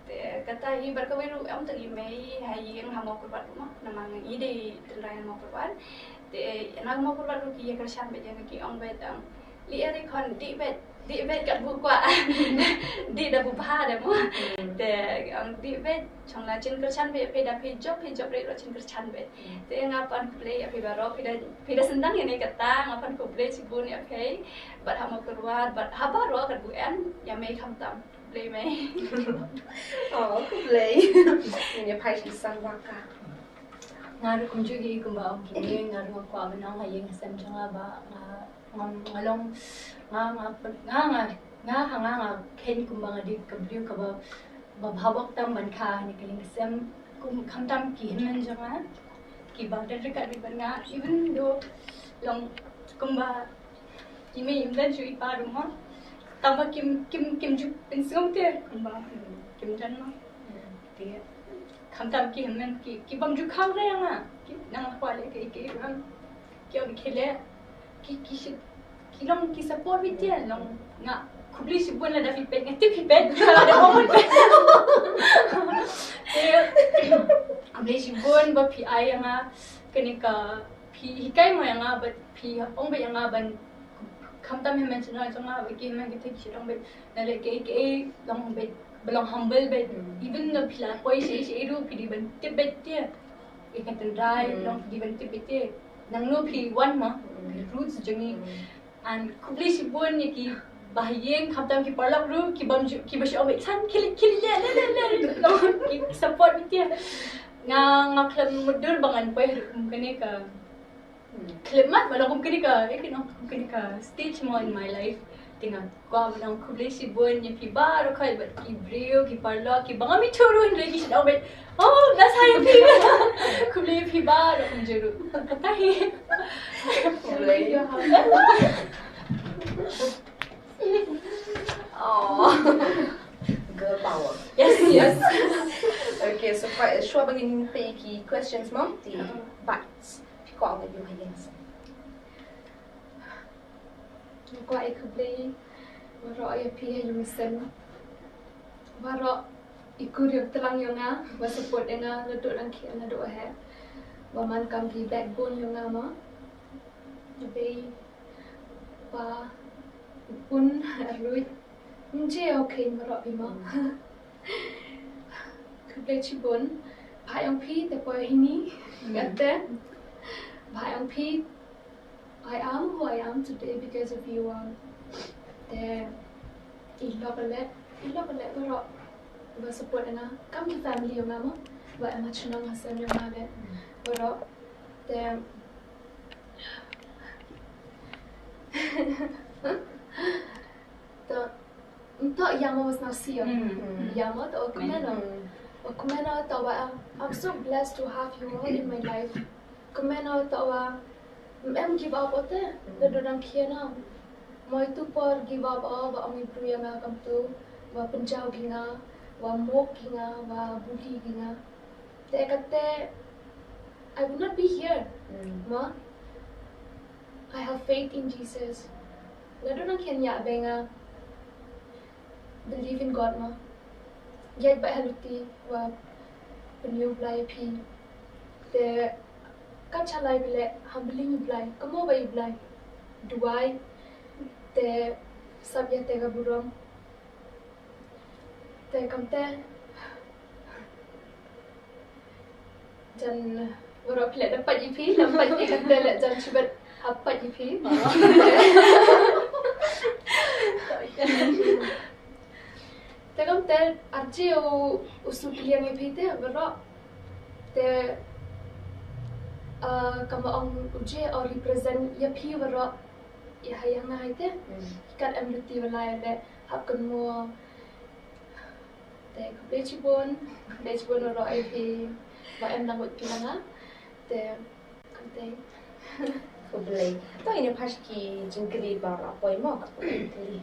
Te kata hi bar ka wei ru am ta i mei ha i yang ha mo kurbat mo na mang i de tendrai mo kurbat. Te na mo kurbat ru ki ya ka shan be ya ki ong be tang li ari khan di be di be ka bu kwa di da bu bha de mo. Te ong di be chong la chin kyrchan be pe da pe job pe job re ro chin kyrchan be. Te nga pan khublei ya phi baro phi da phi da sendang ya ne kata nga pan khublei chibun ya phi. Bat ha mo kurbat bat ha baro ka bu en ya mei kham tam. Khublei mei. Oh khublei. Ni ya phai shi sang waka. Nga ruh kumjuh hi kumba ong ki mei nga ruh nga kwah ban ong ha ïing ha sem jong nga ba nga ngam nga long nga nga nga nga nga ha nga nga khein kumba nga dei ka briew kaba ba bha bok tam ban kha ha ïing ka sem kum khamtam ki hynmen jong nga kiba da ryngkat bad nga even though long kumba Ime im don shuh i pa ruh mo. Tang ba kim kim kim ju pynsngew te kumba kim don mo. Te khamtam ki hynmen ki ki bym ju khaw re ïa nga. Ki nang kwah leh kiei kiei ruh ki ong ki leh ki ki shi ki long ki support beit te long. Nga khublei shibun lada phi peit nga tip phi peit. Lada ong peit. Te khublei shibun ba phi ai ïa nga kane ka phi hikai mo ïa nga ba phi ong beit ïa nga ban khamtam hynmen shynrang jong nga ba ki hynmen ki thik shynrang beit na leh kiei kiei long beit ba long humble beit. Even though phi la poi shaei shaei ruh phi dei ban tip beit te. Ïa ka tynrai long phi dei ban tip beit te. Nangno phi wan ma phi roots jong ngi. And khublei shibun ïa ki bahaïing khamtam ki paralok ruh ki bym ju ki ba shu ong beit san khili khili le le le le long ki support beit te. Nga nga khlem mutdur ba ngan poi ha kum kane ka khlem mat ba long kum kane ka eh kane kum kane ka stage mo in my life. Te nga kwah ban ong khublei shibun ïa phi baroh khoit bad ki briew ki paralok ki ba ngam ithuh ruh hynrei ki shu ong beit oh bless ïa phi. Khublei ïa phi baroh kumjuh ruh. Tahi. Khublei. Oh. Girl power. Yes, yes. Okay, so quite sure ba ngin peit ki questions mo. Te but phi kwah ba ïa yes. Nga kwah ai khublei baroh ïa phi ha ïing ha sem. Baroh i kur ïa tlang ïa nga ba support ïa nga naduh dang khie naduh heh. Ba man kam ki backbone ïa nga ma. Ba ba pun arluit. Nje okay baroh phi ma. Khublei chibun. Ba ïa phi te poi hini. Kate. Ba ïa phi I am who I am today because of you all. Te i lok le, i lok le baroh ba support ïa nga. Kam ki family ïa nga mo. Ba em ha chnong ha sem ïa nga le baroh. Te to nto ïa mo was now see you. Ïa mo to kumeno. Kumeno to ba I'm so blessed to have you all in my life. Kumeno to ba em give up ote. Naduh dang khie na. Mo itu por give up o ba ong i bru ïa nga kam tu ba pynjaw ki nga ba mok ki nga ba bully ki nga. Te kate I would not be here. Ma, I have faith in Jesus. Naduh dang khie ïa ba nga believe in God ma. Ïa ba ha luti wa pynïoh Blai phi. Te ka chalai bile humbling Blai. Kamo ba Blai. Duwai. Te sab ïa te ka burom. Te kam te jan baroh phi leh da pait ïa phi, da pait ïa kata leh jan shibit ha pait ïa phi. Te kam te arji u u suk liang ïa phi te baroh te kam ong u je o represent ïa phi baroh ïa ha ïa nga hai te kat em luti wala ïa le hap kan mo. Te khublei chibun, khublei chibun baroh ïa phi ba em nang wad phi na nga. Te khublei. Khublei. To ine phash ki jingkylli ba la poi mo ka kylli.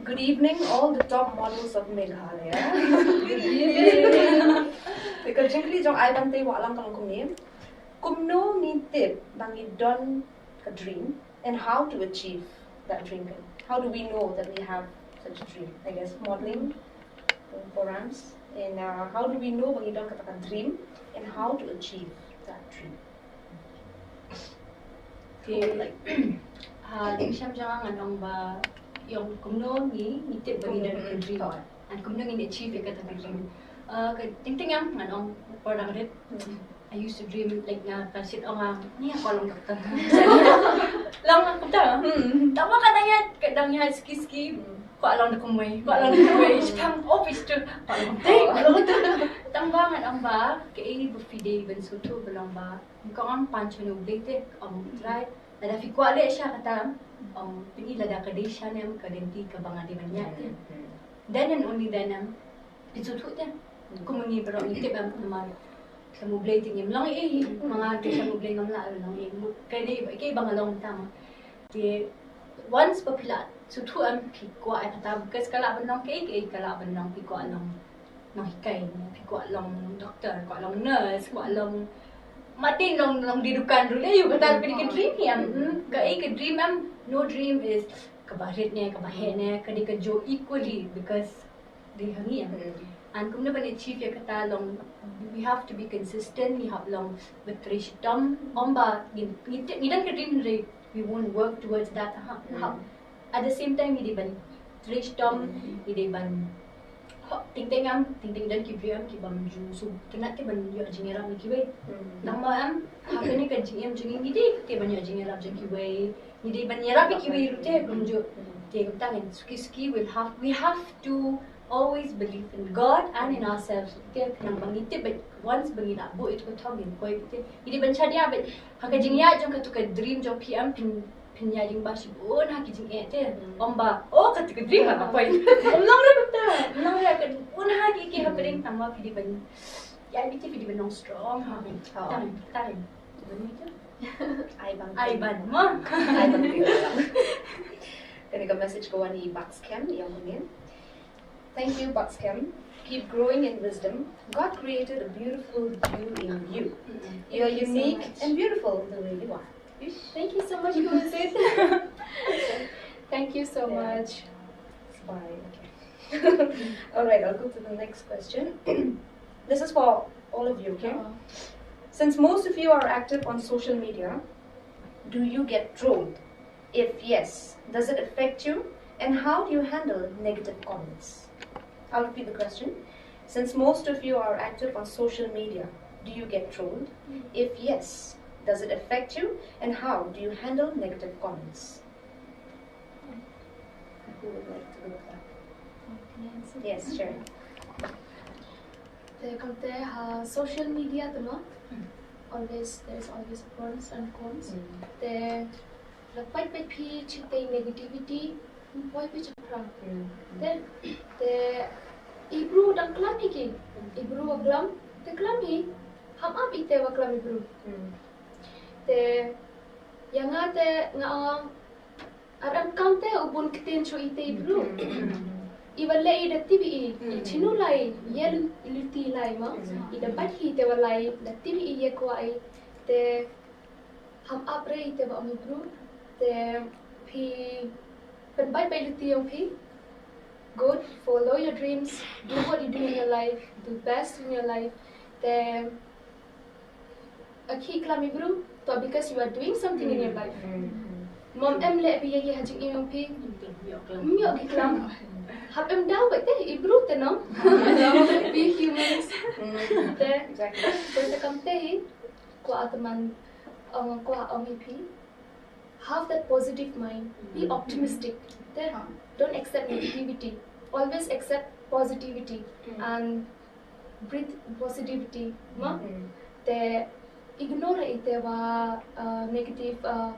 Good evening, all the top models of Meghalaya. Good evening. Te ka jingkylli jong ai ban te wa lang ka long kumne. Kumno ngi tip ba ngi don ka dream and how to achieve that dream? How do we know that we have such a dream? I guess modeling, uh, for us. And uh, how do we know ba ngi don kata ka dream and how to achieve that dream? Te ha jingshem jong nga ngan ong ba ïong kumno ngi ngi tip ba ngi don ka dream and kumno ngi achieve ïa kata ka dream. Uh, ka teng teng ngan ong por dang rit. I used to dream like nga ka shit ong nga ni nga kwah long doktor. Long doktor. Hmm. Tang ba ka dang ïa ka dang ïa ski ski. Kwah long da kumwei, kwah long da kumwei. Shipang office tu. Kwah long doktor, kwah long doktor. Tang ba ngan ong ba kaei ba phi dei ban sngewthuh ba long ba Kong ong pan shano blei te ong trai lada phi kwah leh sha kata ong pini lada ka dei sha nem ka dei ti ka ba nga dei ban ïa te. Then and only then em phi shu thuh te. Kum ngi baroh ngi tip em namar Sha U Blei te ngim long ei, ma nga te sha U Blei ngam lah long ei. Kane ka ba nga long tam. Te once ba phi la sngewthuh em, phi kwah em tam, because ka lah ban long kaei kaei, ka lah ban long, phi kwah long nonghikai, phi kwah long doctor, kwah long nurse, kwah long, ma te long, long dei dukan ruh lei, ïoh kata ka dei ka dream hi em. Hmm, kaei ka dream em? No dream is kaba rit ne kaba heh ne, ka dei ka jong equally, because dei ha ngi em. And kumno ban achieve ïa kata long, we have to be consistent, ngi hap long ba trei shitom. Ym ba ngi, ngi, ngi don ka dream, hynrei we won't work towards that. Ha, ha. At the same time ngi dei ban trei shitom, ngi dei ban, ho, teng teng em, teng teng don ki briew em ki bym ju sngewtynnat te ban ïoh jingïarap na kiwei. Namar em, ha kane ka jingim jong ngi, ngi dei te ban ïoh jingïarap jong kiwei. Ngi dei ban ïarap ïa kiwei ruh te, kumjuh. Te kumta ngan suki suki, we'll have, we have to always believe in God and in ourselves. Te khnang ba ngi tip ba once ba ngi la buh ïa ka thong, ngin poi te. Ngi dei ban shad ïa ba ha ka jingïaid jong katu ka dream jong phi em, phin, phin ïaid lyngba shibun ha ki jingeh te. Ym ba, oh, katu ka dream ha ka poi. Ym long re kumta. Ym long re, ka bun ha ki ki happening, tangba phi dei ban ïaid, phi dei ban long strong. Tang, tang. Ai ban. Ai ban mo. Ai ban. Kane ka message ka wan na i Bucks Kem, ïa u Min. Thank you, Bucks Kem. Keep growing in wisdom. God created a beautiful you in you. You are unique and beautiful the way you are. Thank you so much, Kumasit. Thank you so much. Bye. Okay. All right, I'll go to the next question. This is for all of you, okay? Since most of you are active on social media, do you get trolled? If yes, does it affect you? And how do you handle negative comments? I'll repeat the question. Since most of you are active on social media, do you get trolled? If yes, does it affect you? And how do you handle negative comments? Who would like to go first? Yes, sure. Te kumta ha social media te mo, always, there's always pros and cons. Te la pait pait phi shatei negativity, poi phi sha phrang. Te, te i bru dang klam hi ki, i bru wa klam, te klam hi, ham ap ite wa klam i bru. Te ïa nga te nga ong, ar em kam te u bun ktien shu ite i bru. I wa leh i da tip i, i chinu lai, ïa luti lai mo. I da bat hi te wa lai, da tip i ïa kwah i. Te ham ap re i te wa ong i bru. Te phi pynbait bait luti ong phi. Good, follow your dreams, do what you do in your life, do best in your life. Te a ki klam i bru, to because you are doing something in your life. Mom em leh phi ïa ki ha jingim ong phi. Ym ïoh ki klam. Hap em daw bait te i bru te no. Be humans. Te, te kam te hi. Kwah te man, ong, kwah ong i phi. Have that positive mind. Be optimistic. Te, don't accept negativity. Always accept positivity and breathe positivity. Ma? Te ignore ite wa, uh, negative, uh,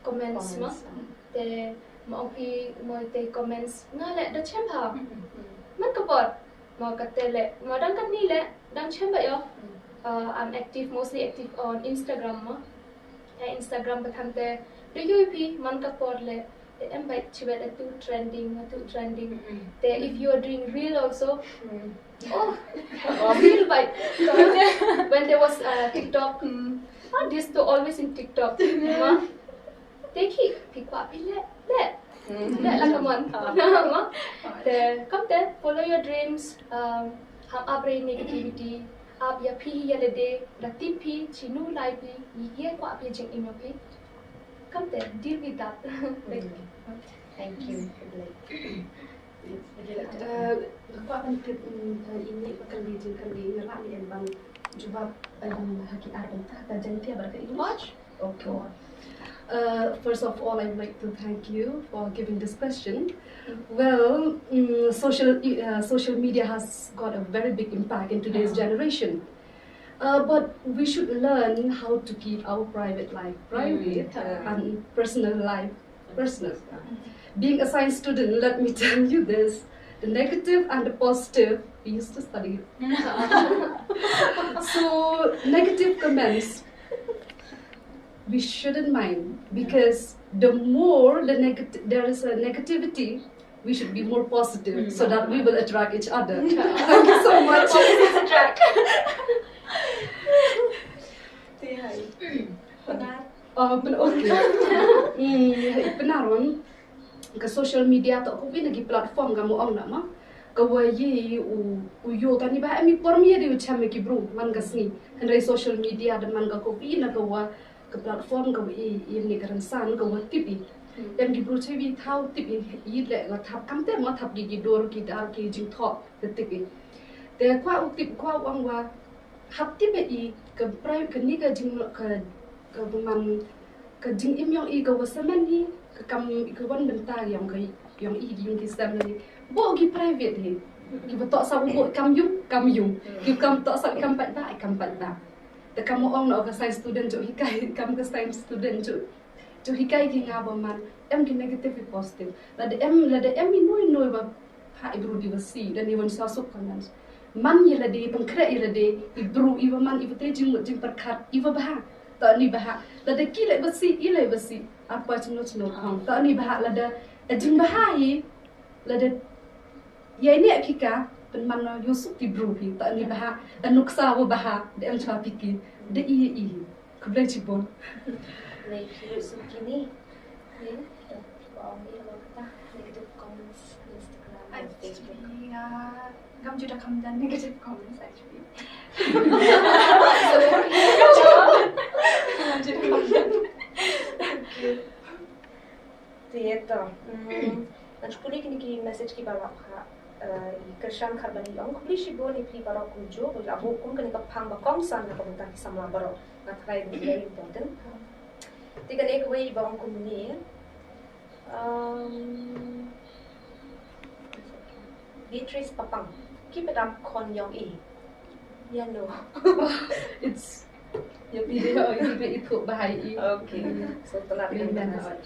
comments, ma? Te ma ong phi mo ite comments nga leh da chem ha. Man ka por. Ma kate leh, ma dang katni leh, dang chem ba ïoh. Uh, I'm active, mostly active on Instagram, ma. Ha Instagram ba than te, do you phi man ka por leh, te em bait chi bait tu trending, tu trending. Te if you are doing reel also, oh, reel bait. When there was, uh, TikTok, ah, this to always in TikTok. Ma? Te ki, phi kwah phi leh, leh. Leh la ka mon. Ma? Te, kam te, follow your dreams, um, ham ap re negativity, ap ïa phi ïa lade, da tip phi, chinu lai phi, ïa kwah phi jingim ïa phi. Kam te, deal with that. Thank you. Good luck. Uh, kwah ban tip, mm, uh, ini ba kan di jing kan di ngelak ni em ban jubab, um, ha ki ar bynta ka Jaiñtia bad ka English. Okay. Uh, first of all, I'd like to thank you for giving this question. Well, mm, social, uh, social media has got a very big impact in today's generation. Uh, but we should learn how to keep our private life private, uh, and personal life personal. Being a science student, let me tell you this, the negative and the positive We used to study it. So, negative comments, we shouldn't mind, because the more the neg- there is a negativity, we should be more positive so that we will attract each other. Thank you so much. Te hai. Pynat. Oh, pyn- okay. Hmm, pynat wan. Ka social media toh kawei na ki platform, ka mo ong na ma, ka wa yi u, u yo tani ba em i por mi ya di u chem ki bru man ka sngi. Hynrei social media da man ka kawei na ka wa ka platform ka wa i, i ne ka rynsan ka wa tip i. Em ki bru chewi thaw tip i, i le la thap kam te ma thap ki ki dor ki dar ki jingthoh ka tip i. Te kwa u tip kwa u ong wa hap tip i ka prai ka ni ka jing ka ka man ka jingim yong i ka wa samen hi, ka kam i ka wan bynta yong ka yong i yung ki sem hi. Bo ki private hi. Ki ba toh sa bo kam yung, kam yung. Ki kam toh sa kam pat ba, kam pat ba. Te kam ong no ka science student jo hikai, kam ka science student jo. Jo hikai ki nga ba man, em ki negative i positive. Lada em, lada em i noi noi ba ha i bru di ba si, da ni wan sa suk kan. Man i lade, pengkreh i lade, i bru i ba man, i ba te jingmut jingpyrkhat, i ba bha. Ta ni bha. Lada ki le ba si, i le ba si. Apa chino chino kong. Ta ni bha, lada a jing bha i, lada ya ini ki ka, pen man no yusuk i bru i. Ta ni bha, a nuksa ba bha, da em chwa piki, da i i. Khublei chibun. Khublei phi ruh Sukini. Ni, ba ong ïa ka negative comments Instagram, Facebook. Actually, uh, ngam ju da kham don negative comments actually. Ngam ju da kham don. Thank you. Te ïa to. Hmm, ngan shu pule kine ki message ki ba la pha, eh, i kyrshan kharban i ong khublei shibun ïa phi baroh kumjuh, ba la buh kum kane ka phang ba kongsan na ka bynta ki samla baroh. Nga tharai ba very important. Te kane kawei ba ong kumne. Um, Beatrice Papang. Keep it up khon yong i. Ïa no. It's your video, you be it ba hai i. Okay. So tonight we're gonna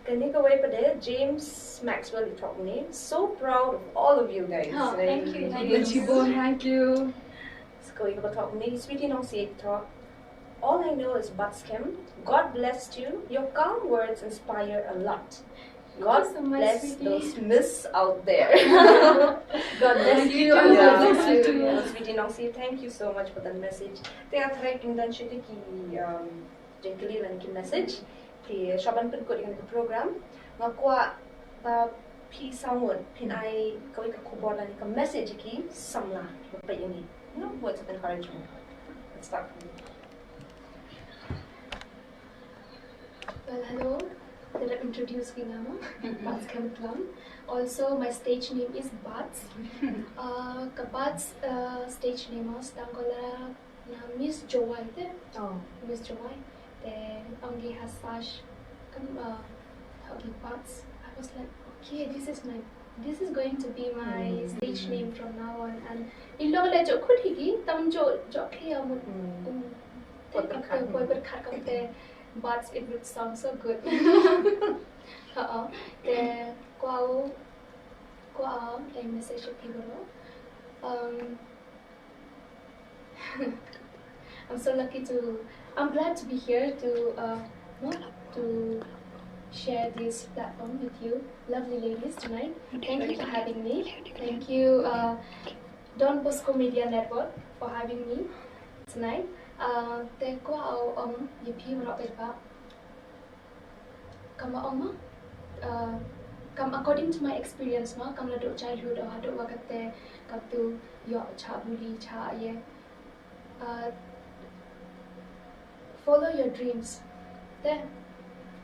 Kane kawei pat de James Maxwell i thoh ne. So proud of all of you guys. Oh, thank you, thank you. Thank you. So kawei kaba thoh ne, Sweetie Nongsiej thoh. All I know is Buds Khem, God blessed you. Your calm words inspire a lot. God bless those Miss out there. God bless you too. Yeah. God bless you too. Sweetie Nongsiej, thank you so much for the message. Te nga tharai kin don shuh ki, um, jingkylli lane ki message ki shah ban pynkut ïa kane ka program. Nga kwah ba phi saw ngut phin ai kawei ka khubor lane ka message ïa ki samla ba peit ïa ngi. You know, words of encouragement. Let's start from you. Well, hello. Te rep introduce ki nga ma. Buds Khem Tlam. Also, my stage name is Buds. Uh, ka Buds, uh, stage name, uh, sdang ko la na Miss Jowai te. Oh. Miss Jowai. Te ong ki ha Sash kam, uh, thoh ki Buds. I was like, okay, this is my, this is going to be my stage name from now on. And i long le jok khut hi ki, tam jok, jok ki ya mut. Te kam te poi pyrkhat kam te Buds, it would sound so good. Uh-oh. Te kwah, kwah, eh, message to people. Um, I'm so lucky to, I'm glad to be here to, uh, no, to share this platform with you, lovely ladies, tonight. Thank you for having me. Thank you, uh, Don Bosco Media Network for having me tonight. Uh, te kwah ong ïa phi baroh paidbah. Kam ong ma, uh, kam according to my experience ma, kam naduh childhood, uh, haduh wa kate, kam tu ïoh cha bully, cha ye. Uh, follow your dreams. Te,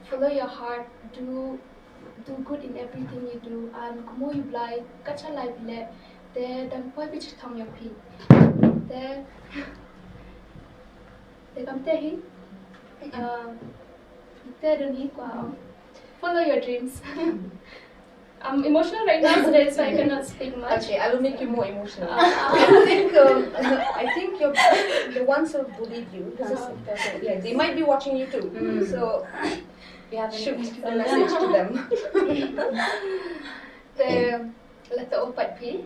follow your heart. Do, do good in everything you do. And kamo you blai, kacha lai bile, te dang poi bi chithong your pi. Te, te kam te hi. Uh, Te don hi kwah ong. Follow your dreams. I'm emotional right now, so that's why I cannot speak much. Okay, I will make you more emotional. I think, um, I think your, the ones who bullied you, this is important. Yeah, they might be watching you too. So, you have to shoot a message to them. Te, Lata opat phi.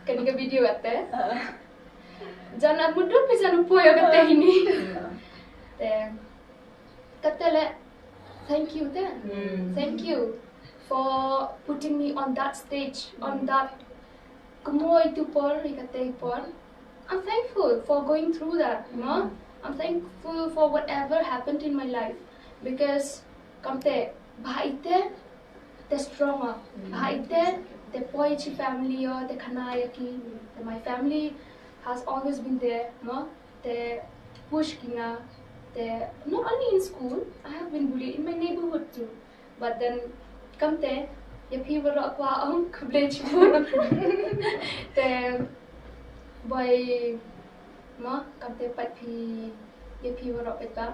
Kani ka video kata. Jan a mudu phi jan poi kata ini. Te kata le, thank you te. Thank you for putting me on that stage, on that kumoi tu por, i kata i por. I'm thankful for going through that, you know. I'm thankful for whatever happened in my life because kamte ba ite te strong, ba ite te poi chi family o te khana ya ki. Te my family has always been there, no. Te push ki nga. Te not only in school, I have been bullied in my neighborhood too. But then kamte ya phi baroh kwah ong khublei chibun. Te boi ma kamte pat phi ya phi baroh pat ba.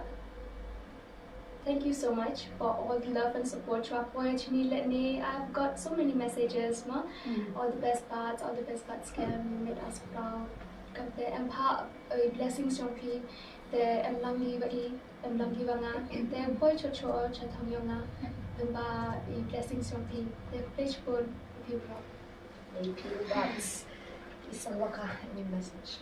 Thank you so much for all the love and support. Chwa poi chini lehni, I've got so many messages, ma. All the best parts, all the best parts, Kem. You made us proud. Kamte em ha, uh, blessings jong phi. Te em lang gi ba i, em lang gi ba nga. Te poi cho cho cha thong yong nga. Em ba i blessings jong phi. Te page pun phi bro. Thank you. That's Isang waka any message.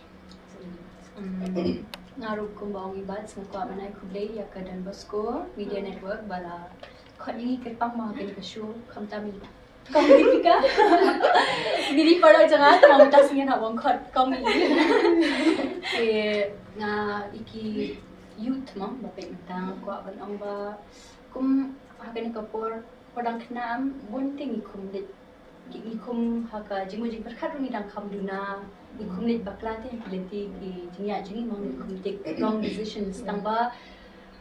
Nga ruh kumba ong i Bats, nga kwah ban ai khublei ïa ka Don Bosco Media Network ba la khot ïa ngi kyrpang ma ha kane ka show, khamtam i kong Deepika. Ngi dei para jong nga, tang mynta sngi nga wan khot kong i. Te nga i ki youth ma ba peit mynta, nga kwah ban ong ba kum ha kane ka por, por dang khynnah, bun te ngi khum leit, ngi khum ha ka jingmut jingpyrkhat ruh ngi dang kham duna, ngi khum leit bakla te ha ki lynti ki jingïaid jong ngi, ma ngi khum take wrong decisions. Tang ba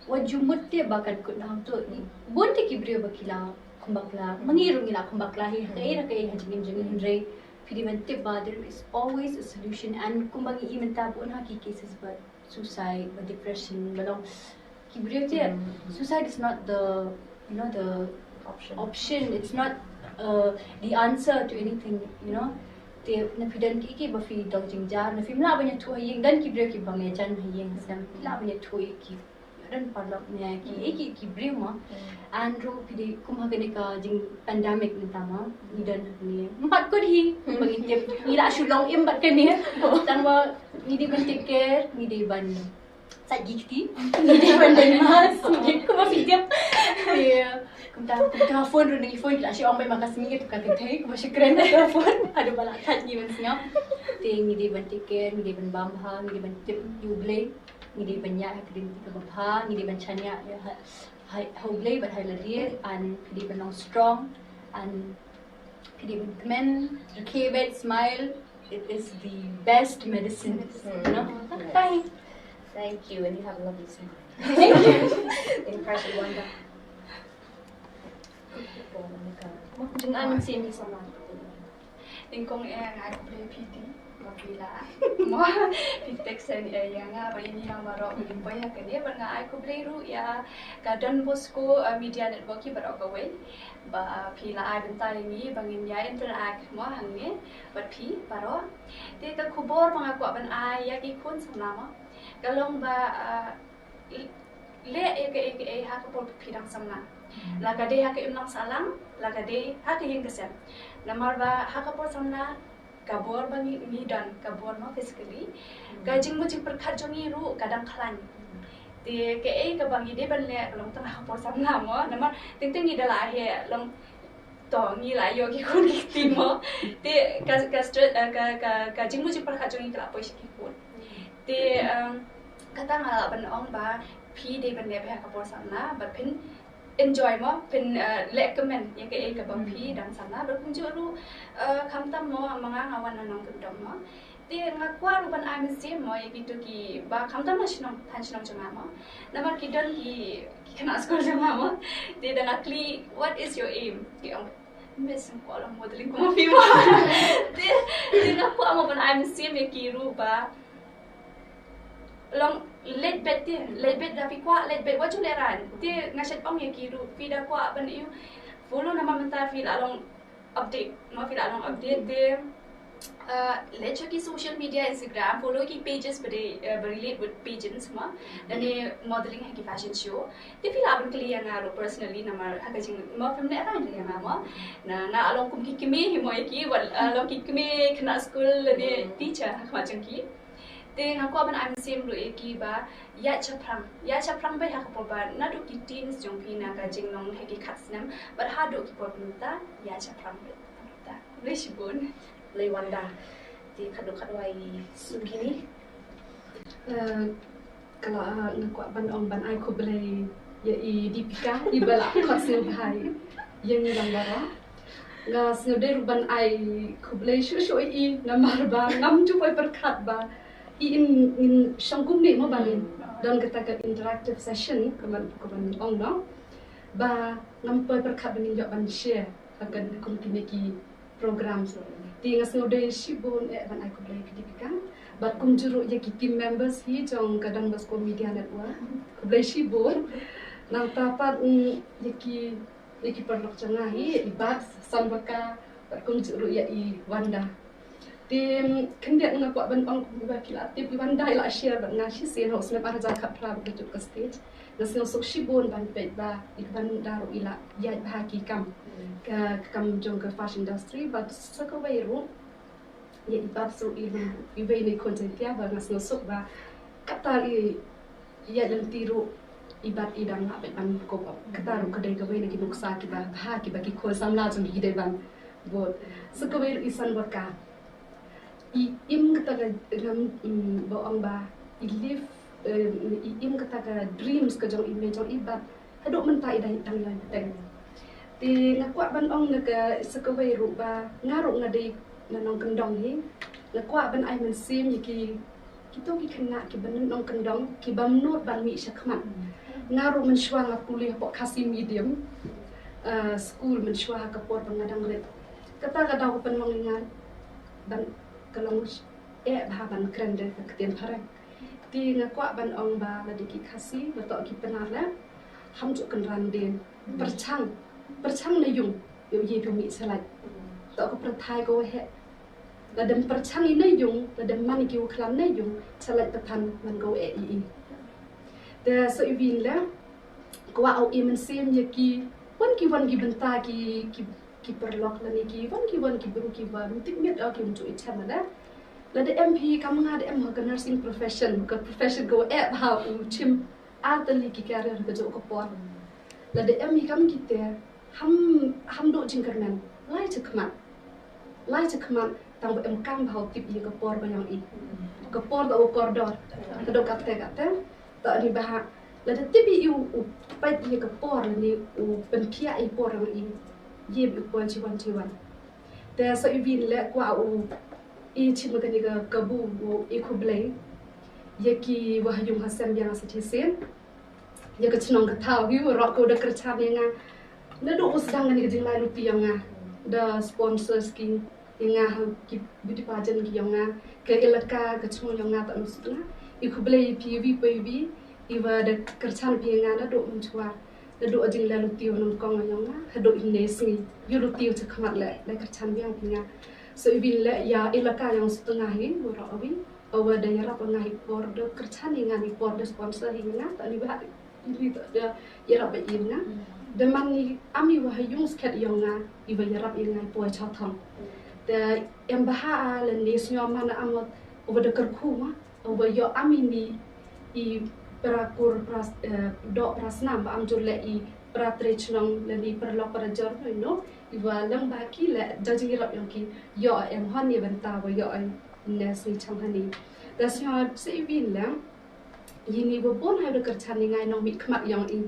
wat ju mut te ba kan kut hangto. Bun te ki briew ba ki la khum bakla, ma ngi ruh ngi la khum bakla hi ha kaei ha kaei ha jingim jong ngi, hynrei phi dei ban tip ba there is always a solution. And kumba ngi i mynta bun ha ki cases ba suicide, ba depression, ba long ki briew te, suicide is not the, you know, the option. It's not, uh, the answer to anything, you know. Te na phi don ki ki ba phi dong jingjar, na phim lah ban ïathuh ha ïing, don ki briew ki bang ïajan ha ïing, sdang phi lah ban ïathuh ïa ki, don paralok ne ki, ki, ki briew ma. And ruh phi dei kum ha kane ka jing pandemic mynta ma, ngi don ha kane. Ym pat kut hi, ba ngi tip, ngi la shu long im bad kane. Tang ba ngi dei ban take care, ngi dei ban sait gi kti, ngi dei ban don mask, ngi dei kumba phi tip. Te kumta, kumta phone ruh, ngi phone ki la shu ong bai ma ka sngi ka tu ka kynthei, kumba shu kren ka phone. Haduh ba la thait ngi ban sngap. Te ngi dei ban take care, ngi dei ban bam bha, ngi dei ban tip ïa U Blei, ngi dei ban ïaid ha ka lynti kaba bha, ngi dei ban shaniah ïa ha, ha, ha U Blei bad ha lade, and ngi dei ban long strong, and phi dei ban kmen, rkhie bad smile, it is the best medicine. You know? Bye. Thank you, and you have a lovely smile. Thank you. Impressive wonder. Jing ai mynsiem ïa samla. Nyngkong eh nga ai khublei phi ti. Ba phi la, mo, phi text send ïa nga ba ïa ngi lang baroh ba ngin poi ha kane, bad nga ai khublei ruh ïa ka Don Bosco, eh, Media Network ki baroh kawei ba phi la ai bynta ïa ngi ba ngin ïa interact mo hangne bad phi baroh. Te ka khubor ba nga kwah ban ai ïa ki khun samla mo, ka long ba, eh, leh ïa kaei kaei ha ka por ba phi dang samla. La ka dei ha ka imlang sahlang, la ka dei ha ka ïing ka sem. Namar ba ha ka por samla ka bor ba ngi, ngi don, ka bor mo physically, ka jingmut jingpyrkhat jong ngi ruh ka dang khlaiñ. Te kaei kaba ngi dei ban leh ka long tang ha ka por samla mo, namar teng teng ngi da la heh long to ngi la ïoh ki khun ki kti mo. Te ka, ka stre-, eh, ka, ka, ka jingmut jingpyrkhat jong ngi ka la poi sha ki khun. Te, um, kata nga lah ban ong ba phi dei ban leh bha ha ka por samla, bad phin enjoy mo, phin, eh, leh kmen ïa kaei kaba phi dang samla, bad kumjuh ruh, eh, khamtam mo, ma nga nga wan na nongkyndong mo. Te nga kwah ruh ban ai mynsiem mo ïa kito kiba khamtam na shnong, thain shnong jong nga mo. Namar ki don ki, ki khynnah skul jong nga mo. Te da nga kylli, "What is your aim?" Ki ong, "Miss, nga kwah long modeling kum ma phi mo." Te, te nga kwah mo ban ai mynsiem ïa ki ruh ba long leit beit te, leit beit da phi kwah, leit beit wat ju lehraiñ. Te nga shait ong ïa ki ruh, phi da kwah ban ïoh follow namar mynta phi la long update, ma phi la long update te Uh, leit sha ki social media, Instagram, follow ki pages ba dei, uh, ba relate with pageants ma, lane modeling ha ki fashion show. Te phi lah ban kylli ïa nga ruh personally namar ha ka jing ma phim leh rang ïa nga ma. Na nga long kum ki kmie hi mo ïa ki, wat, uh, long ki kmie khynnah skul lane teacher ha khmat jong ki. Te nga kwah ban ai mynsiem ruh ïa ki ba ïaid shaphrang, ïaid shaphrang beit ha ka por ba naduh ki teens jong phi na ka jinglong ha ki khatsnem bad haduh ki por mynta ïaid shaphrang beit. Khublei shibun. Khublei Wanda. Te khadduh khadwai suki ni. Eh, ka la, eh, nga kwah ban ong ban ai khublei ïa i Deepika, i ba la khot sngewbha ïa ngi lang baroh. Nga sngewdei ruh ban ai khublei shuh shuh ïa i namar ba ngam ju poi pyrkhat ba i in, in shong kumne mo ba ngin don kata ka interactive session kumban, kumban ong noh. Ba ngam poi pyrkhat ba ngin ïoh ban share ha ka kum kine ki program. Te nga sngewdei shibun eh ban ai khublei ïa ka Deepika. Bad kumjuh ruh ïa ki team members hi jong ka Don Bosco Media Network. Khublei shibun. Nangta pat, mm, ïa ki, ïa ki paralok jong nga hi, i Bat, Sanbaka, bad kumjuh ruh ïa i Wanda. Te, mm, khyndiat nga kwah ban ong kumba ki la tip, i Wanda i la share bad nga shisien ha u snem arhajar khatphra ba ka jop ka stage. Nga sngewsuk shibun ban peit ba i Wanda ruh i la ïaid bha ki kam, ka, ka kam jong ka fashion industry, bad sa kawei ruh ïa i Bat ruh i long iwei na i khun Jaiñtia ba nga sngewsuk ba kata i ïaid lynti ruh i Bat i dang lah beit ban cope up. Kata ruh ka dei kawei na ki nuksa kiba bha kiba ki khun samla jong ngi ki dei ban bud. Sa kawei ruh i Sanbaka i im kata ka, ngam, mm, ba ong ba i live, eh, i im kata ka dreams ka jong i mei jong i, bad haduh mynta i dang, dang ïai bteng. Te nga kwah ban ong na ka sa kawei ruh ba nga ruh nga dei na nongkyndong hi. Nga kwah ban ai mynsiem ïa ki, kito ki khynnah kiba nongkyndong, ki bym nud ban mih shakhmat. Nga ruh mynshuwa nga pule hapoh Khasi medium, eh, school mynshuwa ha ka por ba nga dang rit. Kata ka daw ka pynlong ïa nga ban ka long eh bha ban kren da ka ktien phareng. Te nga kwah ban ong ba lada ki Khasi, lada ki Pnar leh, ham ju kynran dien. Pyrshang, pyrshang na ïung, ïoh ïa ka mih shalait. Toh ka pyrthai ka waheh. Lada pyrshang i na ïung, lada man ki wa khlam na ïung, shalait pathan man ka waheh i i. Te sa iwin leh, kwah u i mynsiem ïa ki, wan ki wan ki bynta ki, ki ki paralok lane ki wan ki wan ki bru ki wan tip miet o ki wan ju i chem leh. Lada em phi kam nga da em ha ka nursing profession, ka profession ko eh bha u chim ar tylli ki career ka jong ka por. Lada em hi kam kite ham, ham duh jingkyrmen, lai chakhmat. Lai chakhmat tang ba em kam bha u tip ïa ka por ba ïong i. Ka por ba u kordor. Ka dok kate kate. Ta ni bha lada tip i u, u peit ïa ka por lane u pynkhiah i por ïong i. Ïa u poi chiwan chiwan. Te sa iwin leh kwah u i chim kane ka kabu u i khublei ïa ki wa ha ïung ha sem biang sa shisien. Ïa ka chnong ka thaw hi u rok ko da kyrchan ïa nga. Naduh u sdang kane ka jinglai luti ïong nga da sponsors ki ïa nga ha ki beauty pageant ki ïong nga, ka elaka ka chnong ïong nga ta nus nga. I khublei ïa phi wi phi wi i wa da kyrchan phi ïa nga naduh mynchwa. Naduh a jinglai luti u nyngkong ïong nga haduh ine sngi. Ïa luti u chakhmat leh da kyrchan biang phi nga. So iwin leh ïa elaka ïong Sutnga hi u rok awi. Awa da ïarap nga hi por da kyrchan ïa nga ni por da sponsor hi nga ta ni ba ili ta da ïarap ba ïa nga. Da man ni ami wa ha ïung sket ïong nga i wa ïarap ïa nga i poi cha thong. Da em bha a lane sñiaw man a am wa da kyrkhu ma wa ïoh ami ni i pra kur pra, eh, doh pra snam ba am jur leh i pra tre chnong lane i paralok para jor no i wa lang ba ki leh da jingïarap ïong ki ïoh em hon i bynta wa ïoh ai ne sngi chang hani. Da sñiaw se i win lang Ïa ni wa bun ha da kyrchan ïa nga i nongmihkhmat ïong i.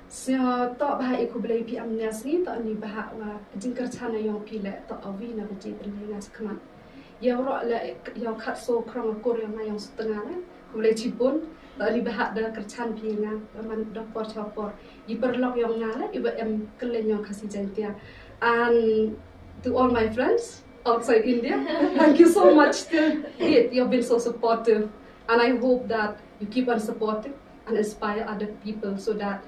Sñiaw toh bha i khublei phi am ne sngi toh ni bha wa jingkyrchan ïong phi leh toh awi na ba jingpynlong nga chakhmat. Ïa u roh leh ïa u khatso khrong akur ïong nga ïong Sutnga leh khublei chibun toh ni bha da kyrchan phi nga ba man da por cha por. I paralok ïong nga leh i ba em kylleiñ ïong Khasi Jaiñtia. And to all my friends outside India, thank you so much till date. You've been so supportive. And I hope that you keep on supporting and inspire other people so that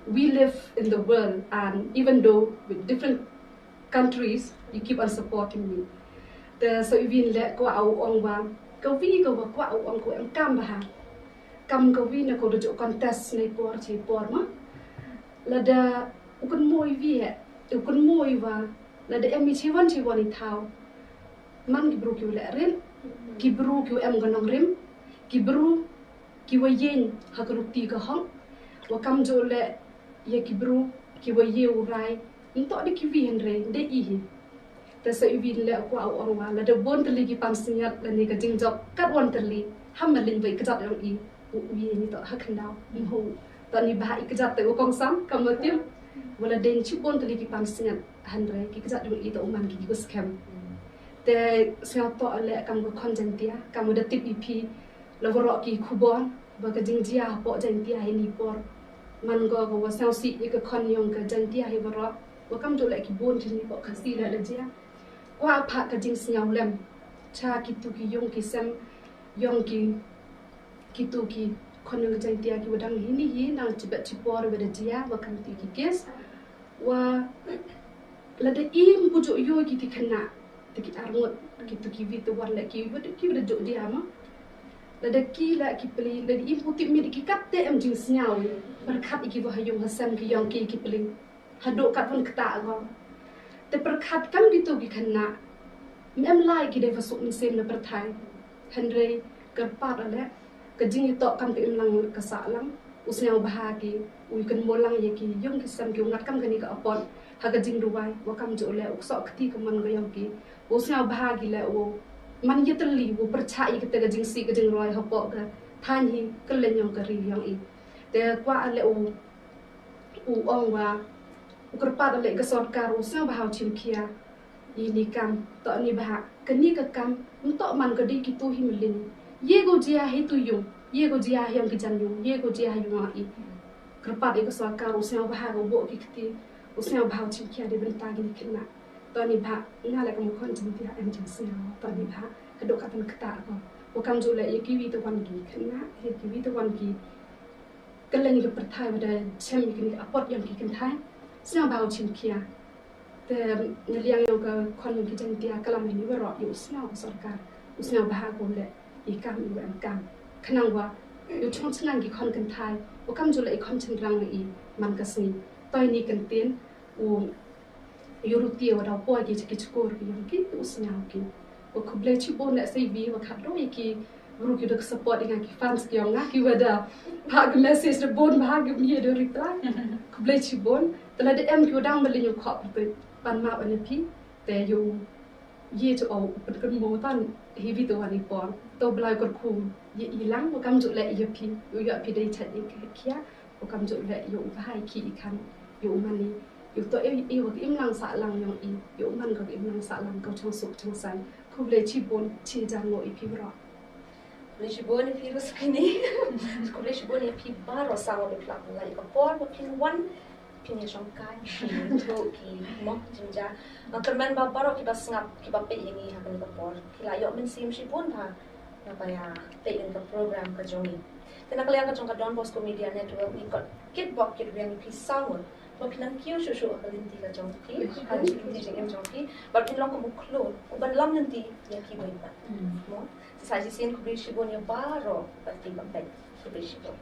we live in the world, and even though with different countries, you keep on supporting me. Te sa iwin le kwah u ong wa, kawi ka wa kwah u ong ko em kam bha. Kam kawi na ko da jok contest nei por chei por ma. Lada u kun moi wi he, u kun moi wa, lada em i chiwan chiwan i thau. Man ki bru ki u le rin, ki bru ki u em ganong rim, ki bru ki wa yin ha ka luti ka hong, wa kam jo le ya ki bru ki wa ye u rai, nto de ki wi hen re, de i hi. Te sa iwin le kwah u ong wa, lada bon tali ki pan sinyat, lane ka jingjop, kat wan tali, ham ma ling wa i kjat yong i, u ye ni to ha khandau, mho. To ni bha i kjat te u kong sam, kam ma tim, wala den chi bon tali ki pan sinyat, hen re, ki kjat yong i to u man ki ki skem. Te sngau to le kam ko khon Jaintia, kam da tip i phi, la warok ki khubor, ba ka jingjia po Jaintia hi ni por. Man go go wa sngau si i ka khon yong ka Jaintia hi warok, wa kam jo le ki bon chi ni po ka si le le jia. Wa pha ka jingsngau lem. Cha ki tu ki yong ki sem, yong ki, ki tu ki khon yong ka Jaintia ki wa dang hi ni hi, nang chi bet chi por wa da jia, wa kam ti ki kes. Wa lada im pu jo yo ki ti khana, ti ki arngut, ki tu ki wi tu wan le ki wa ki wa da jo jia ma. Lada ki le ki pli, lada im pu ti mi ki kat te em jingsngau. Berkat i ki wa ha yong ha sem ki yong ki ki pli. Hadok kat pun kata agom. Te perkat kam gitu ki khana. Mem lai ki dei fasuk mynsiem na perthai. Henry kerpat ale. Ka jing ito kam te im lang ka sa lang. U sngau bha ki. U kan mo lang ya ki yong ki sem ki u ngat kam kani ka apot. Ha ka jing duwai. Wa kam jo le u sok kti ka man ka yong ki. U sngau bha ki le u. Man ya teli u percaya kata ka jing si ka jing roi hapo ka. Than hi ka len yong ka ri yong i. Te kwah ale u u ong wa u kyrpad leh ka sorkar u sngewbha u chim khia. Ini kam to ni bha kani ka kam nto man ka dei kitu hi mlin. Ye go jia hi tu yung, ye go jia hi ang ki jan yung, ye go jia hi yung i. Kyrpad ka sorkar u sngewbha u bo ki kti, u sngewbha u chim khia de bynta kini khynnah. To ni bha nga le ka mukon jin tia em jin sngewbha to ni bha ka dok ka tan kata ko. U kam ju le ye kiwi tu wan ki khynnah, ye kiwi tu wan ki Ka leng ka pyrthai wa da chem ïa kane ka apot ïa ki kynthai. Sngewbha u chim khia. Te na liang ïa ka khon ïa ki Jaiñtia ka lam ïa ni waroh ïa u sngewbha ka sorkar. U sngewbha ko leh i kam i wa em kam. Khnang wa ïa u chong chnang ki khon kynthai. U kam ju leh i khon chynrang na i man ka sngi. Toi ni kyntien u Ïa ruti wa da poi ki ki chkor ki yong ki u sngaw ki. Wa khublei chibun leh sei bi wa khadro ïa ki bru ki da support ïa nga ki fans ki yong nga ki wa da pha ki message da bun bha ki mi da reply. Khublei chibun. Te la da em ki wa dang ba lyngngoh khop te pan ma wa ne phi te ïa u ye to au u pynkan mo tan hi vi to wa ni por. To blai kor khum ïa i lang wa kam ju leh ïa phi ïa phi dei chat ïa ki khia. U kam ju leh ïa u bha i ki i khan ïa u mani ïa u to i i wa ka imlang sahlang yong i ïa u man ka imlang sahlang ka chong suk chong san. Khublei chibun chi jang ngo i phi bro. Khublei chibun i phi Ruskini. Khublei chibun i phi baro sa ngo dei plak lai ka por ba phi wan phi ni shong kai phi tu ki mok jinja. Nga kyrmen ba baro ki ba sngap ki ba peit ïa ngi ha kani ka por ki la ïoh mynsiem chibun ba nga ba ïa peit ïa ka program ka jong i. Te na ka liang ka jong ka Don Bosco Media Network ngi kot kit bok kit riang ïa phi saw ngut ba phi nang kiew shuh shuh ha ka lynti ka jong phi ha ka lynti jingim jong phi ba phin long kum u khlur u ban lam lynti ïa ki ba i pat. Mo sa shisien khublei shibun ïa baroh ba phi ba peit khublei shibun.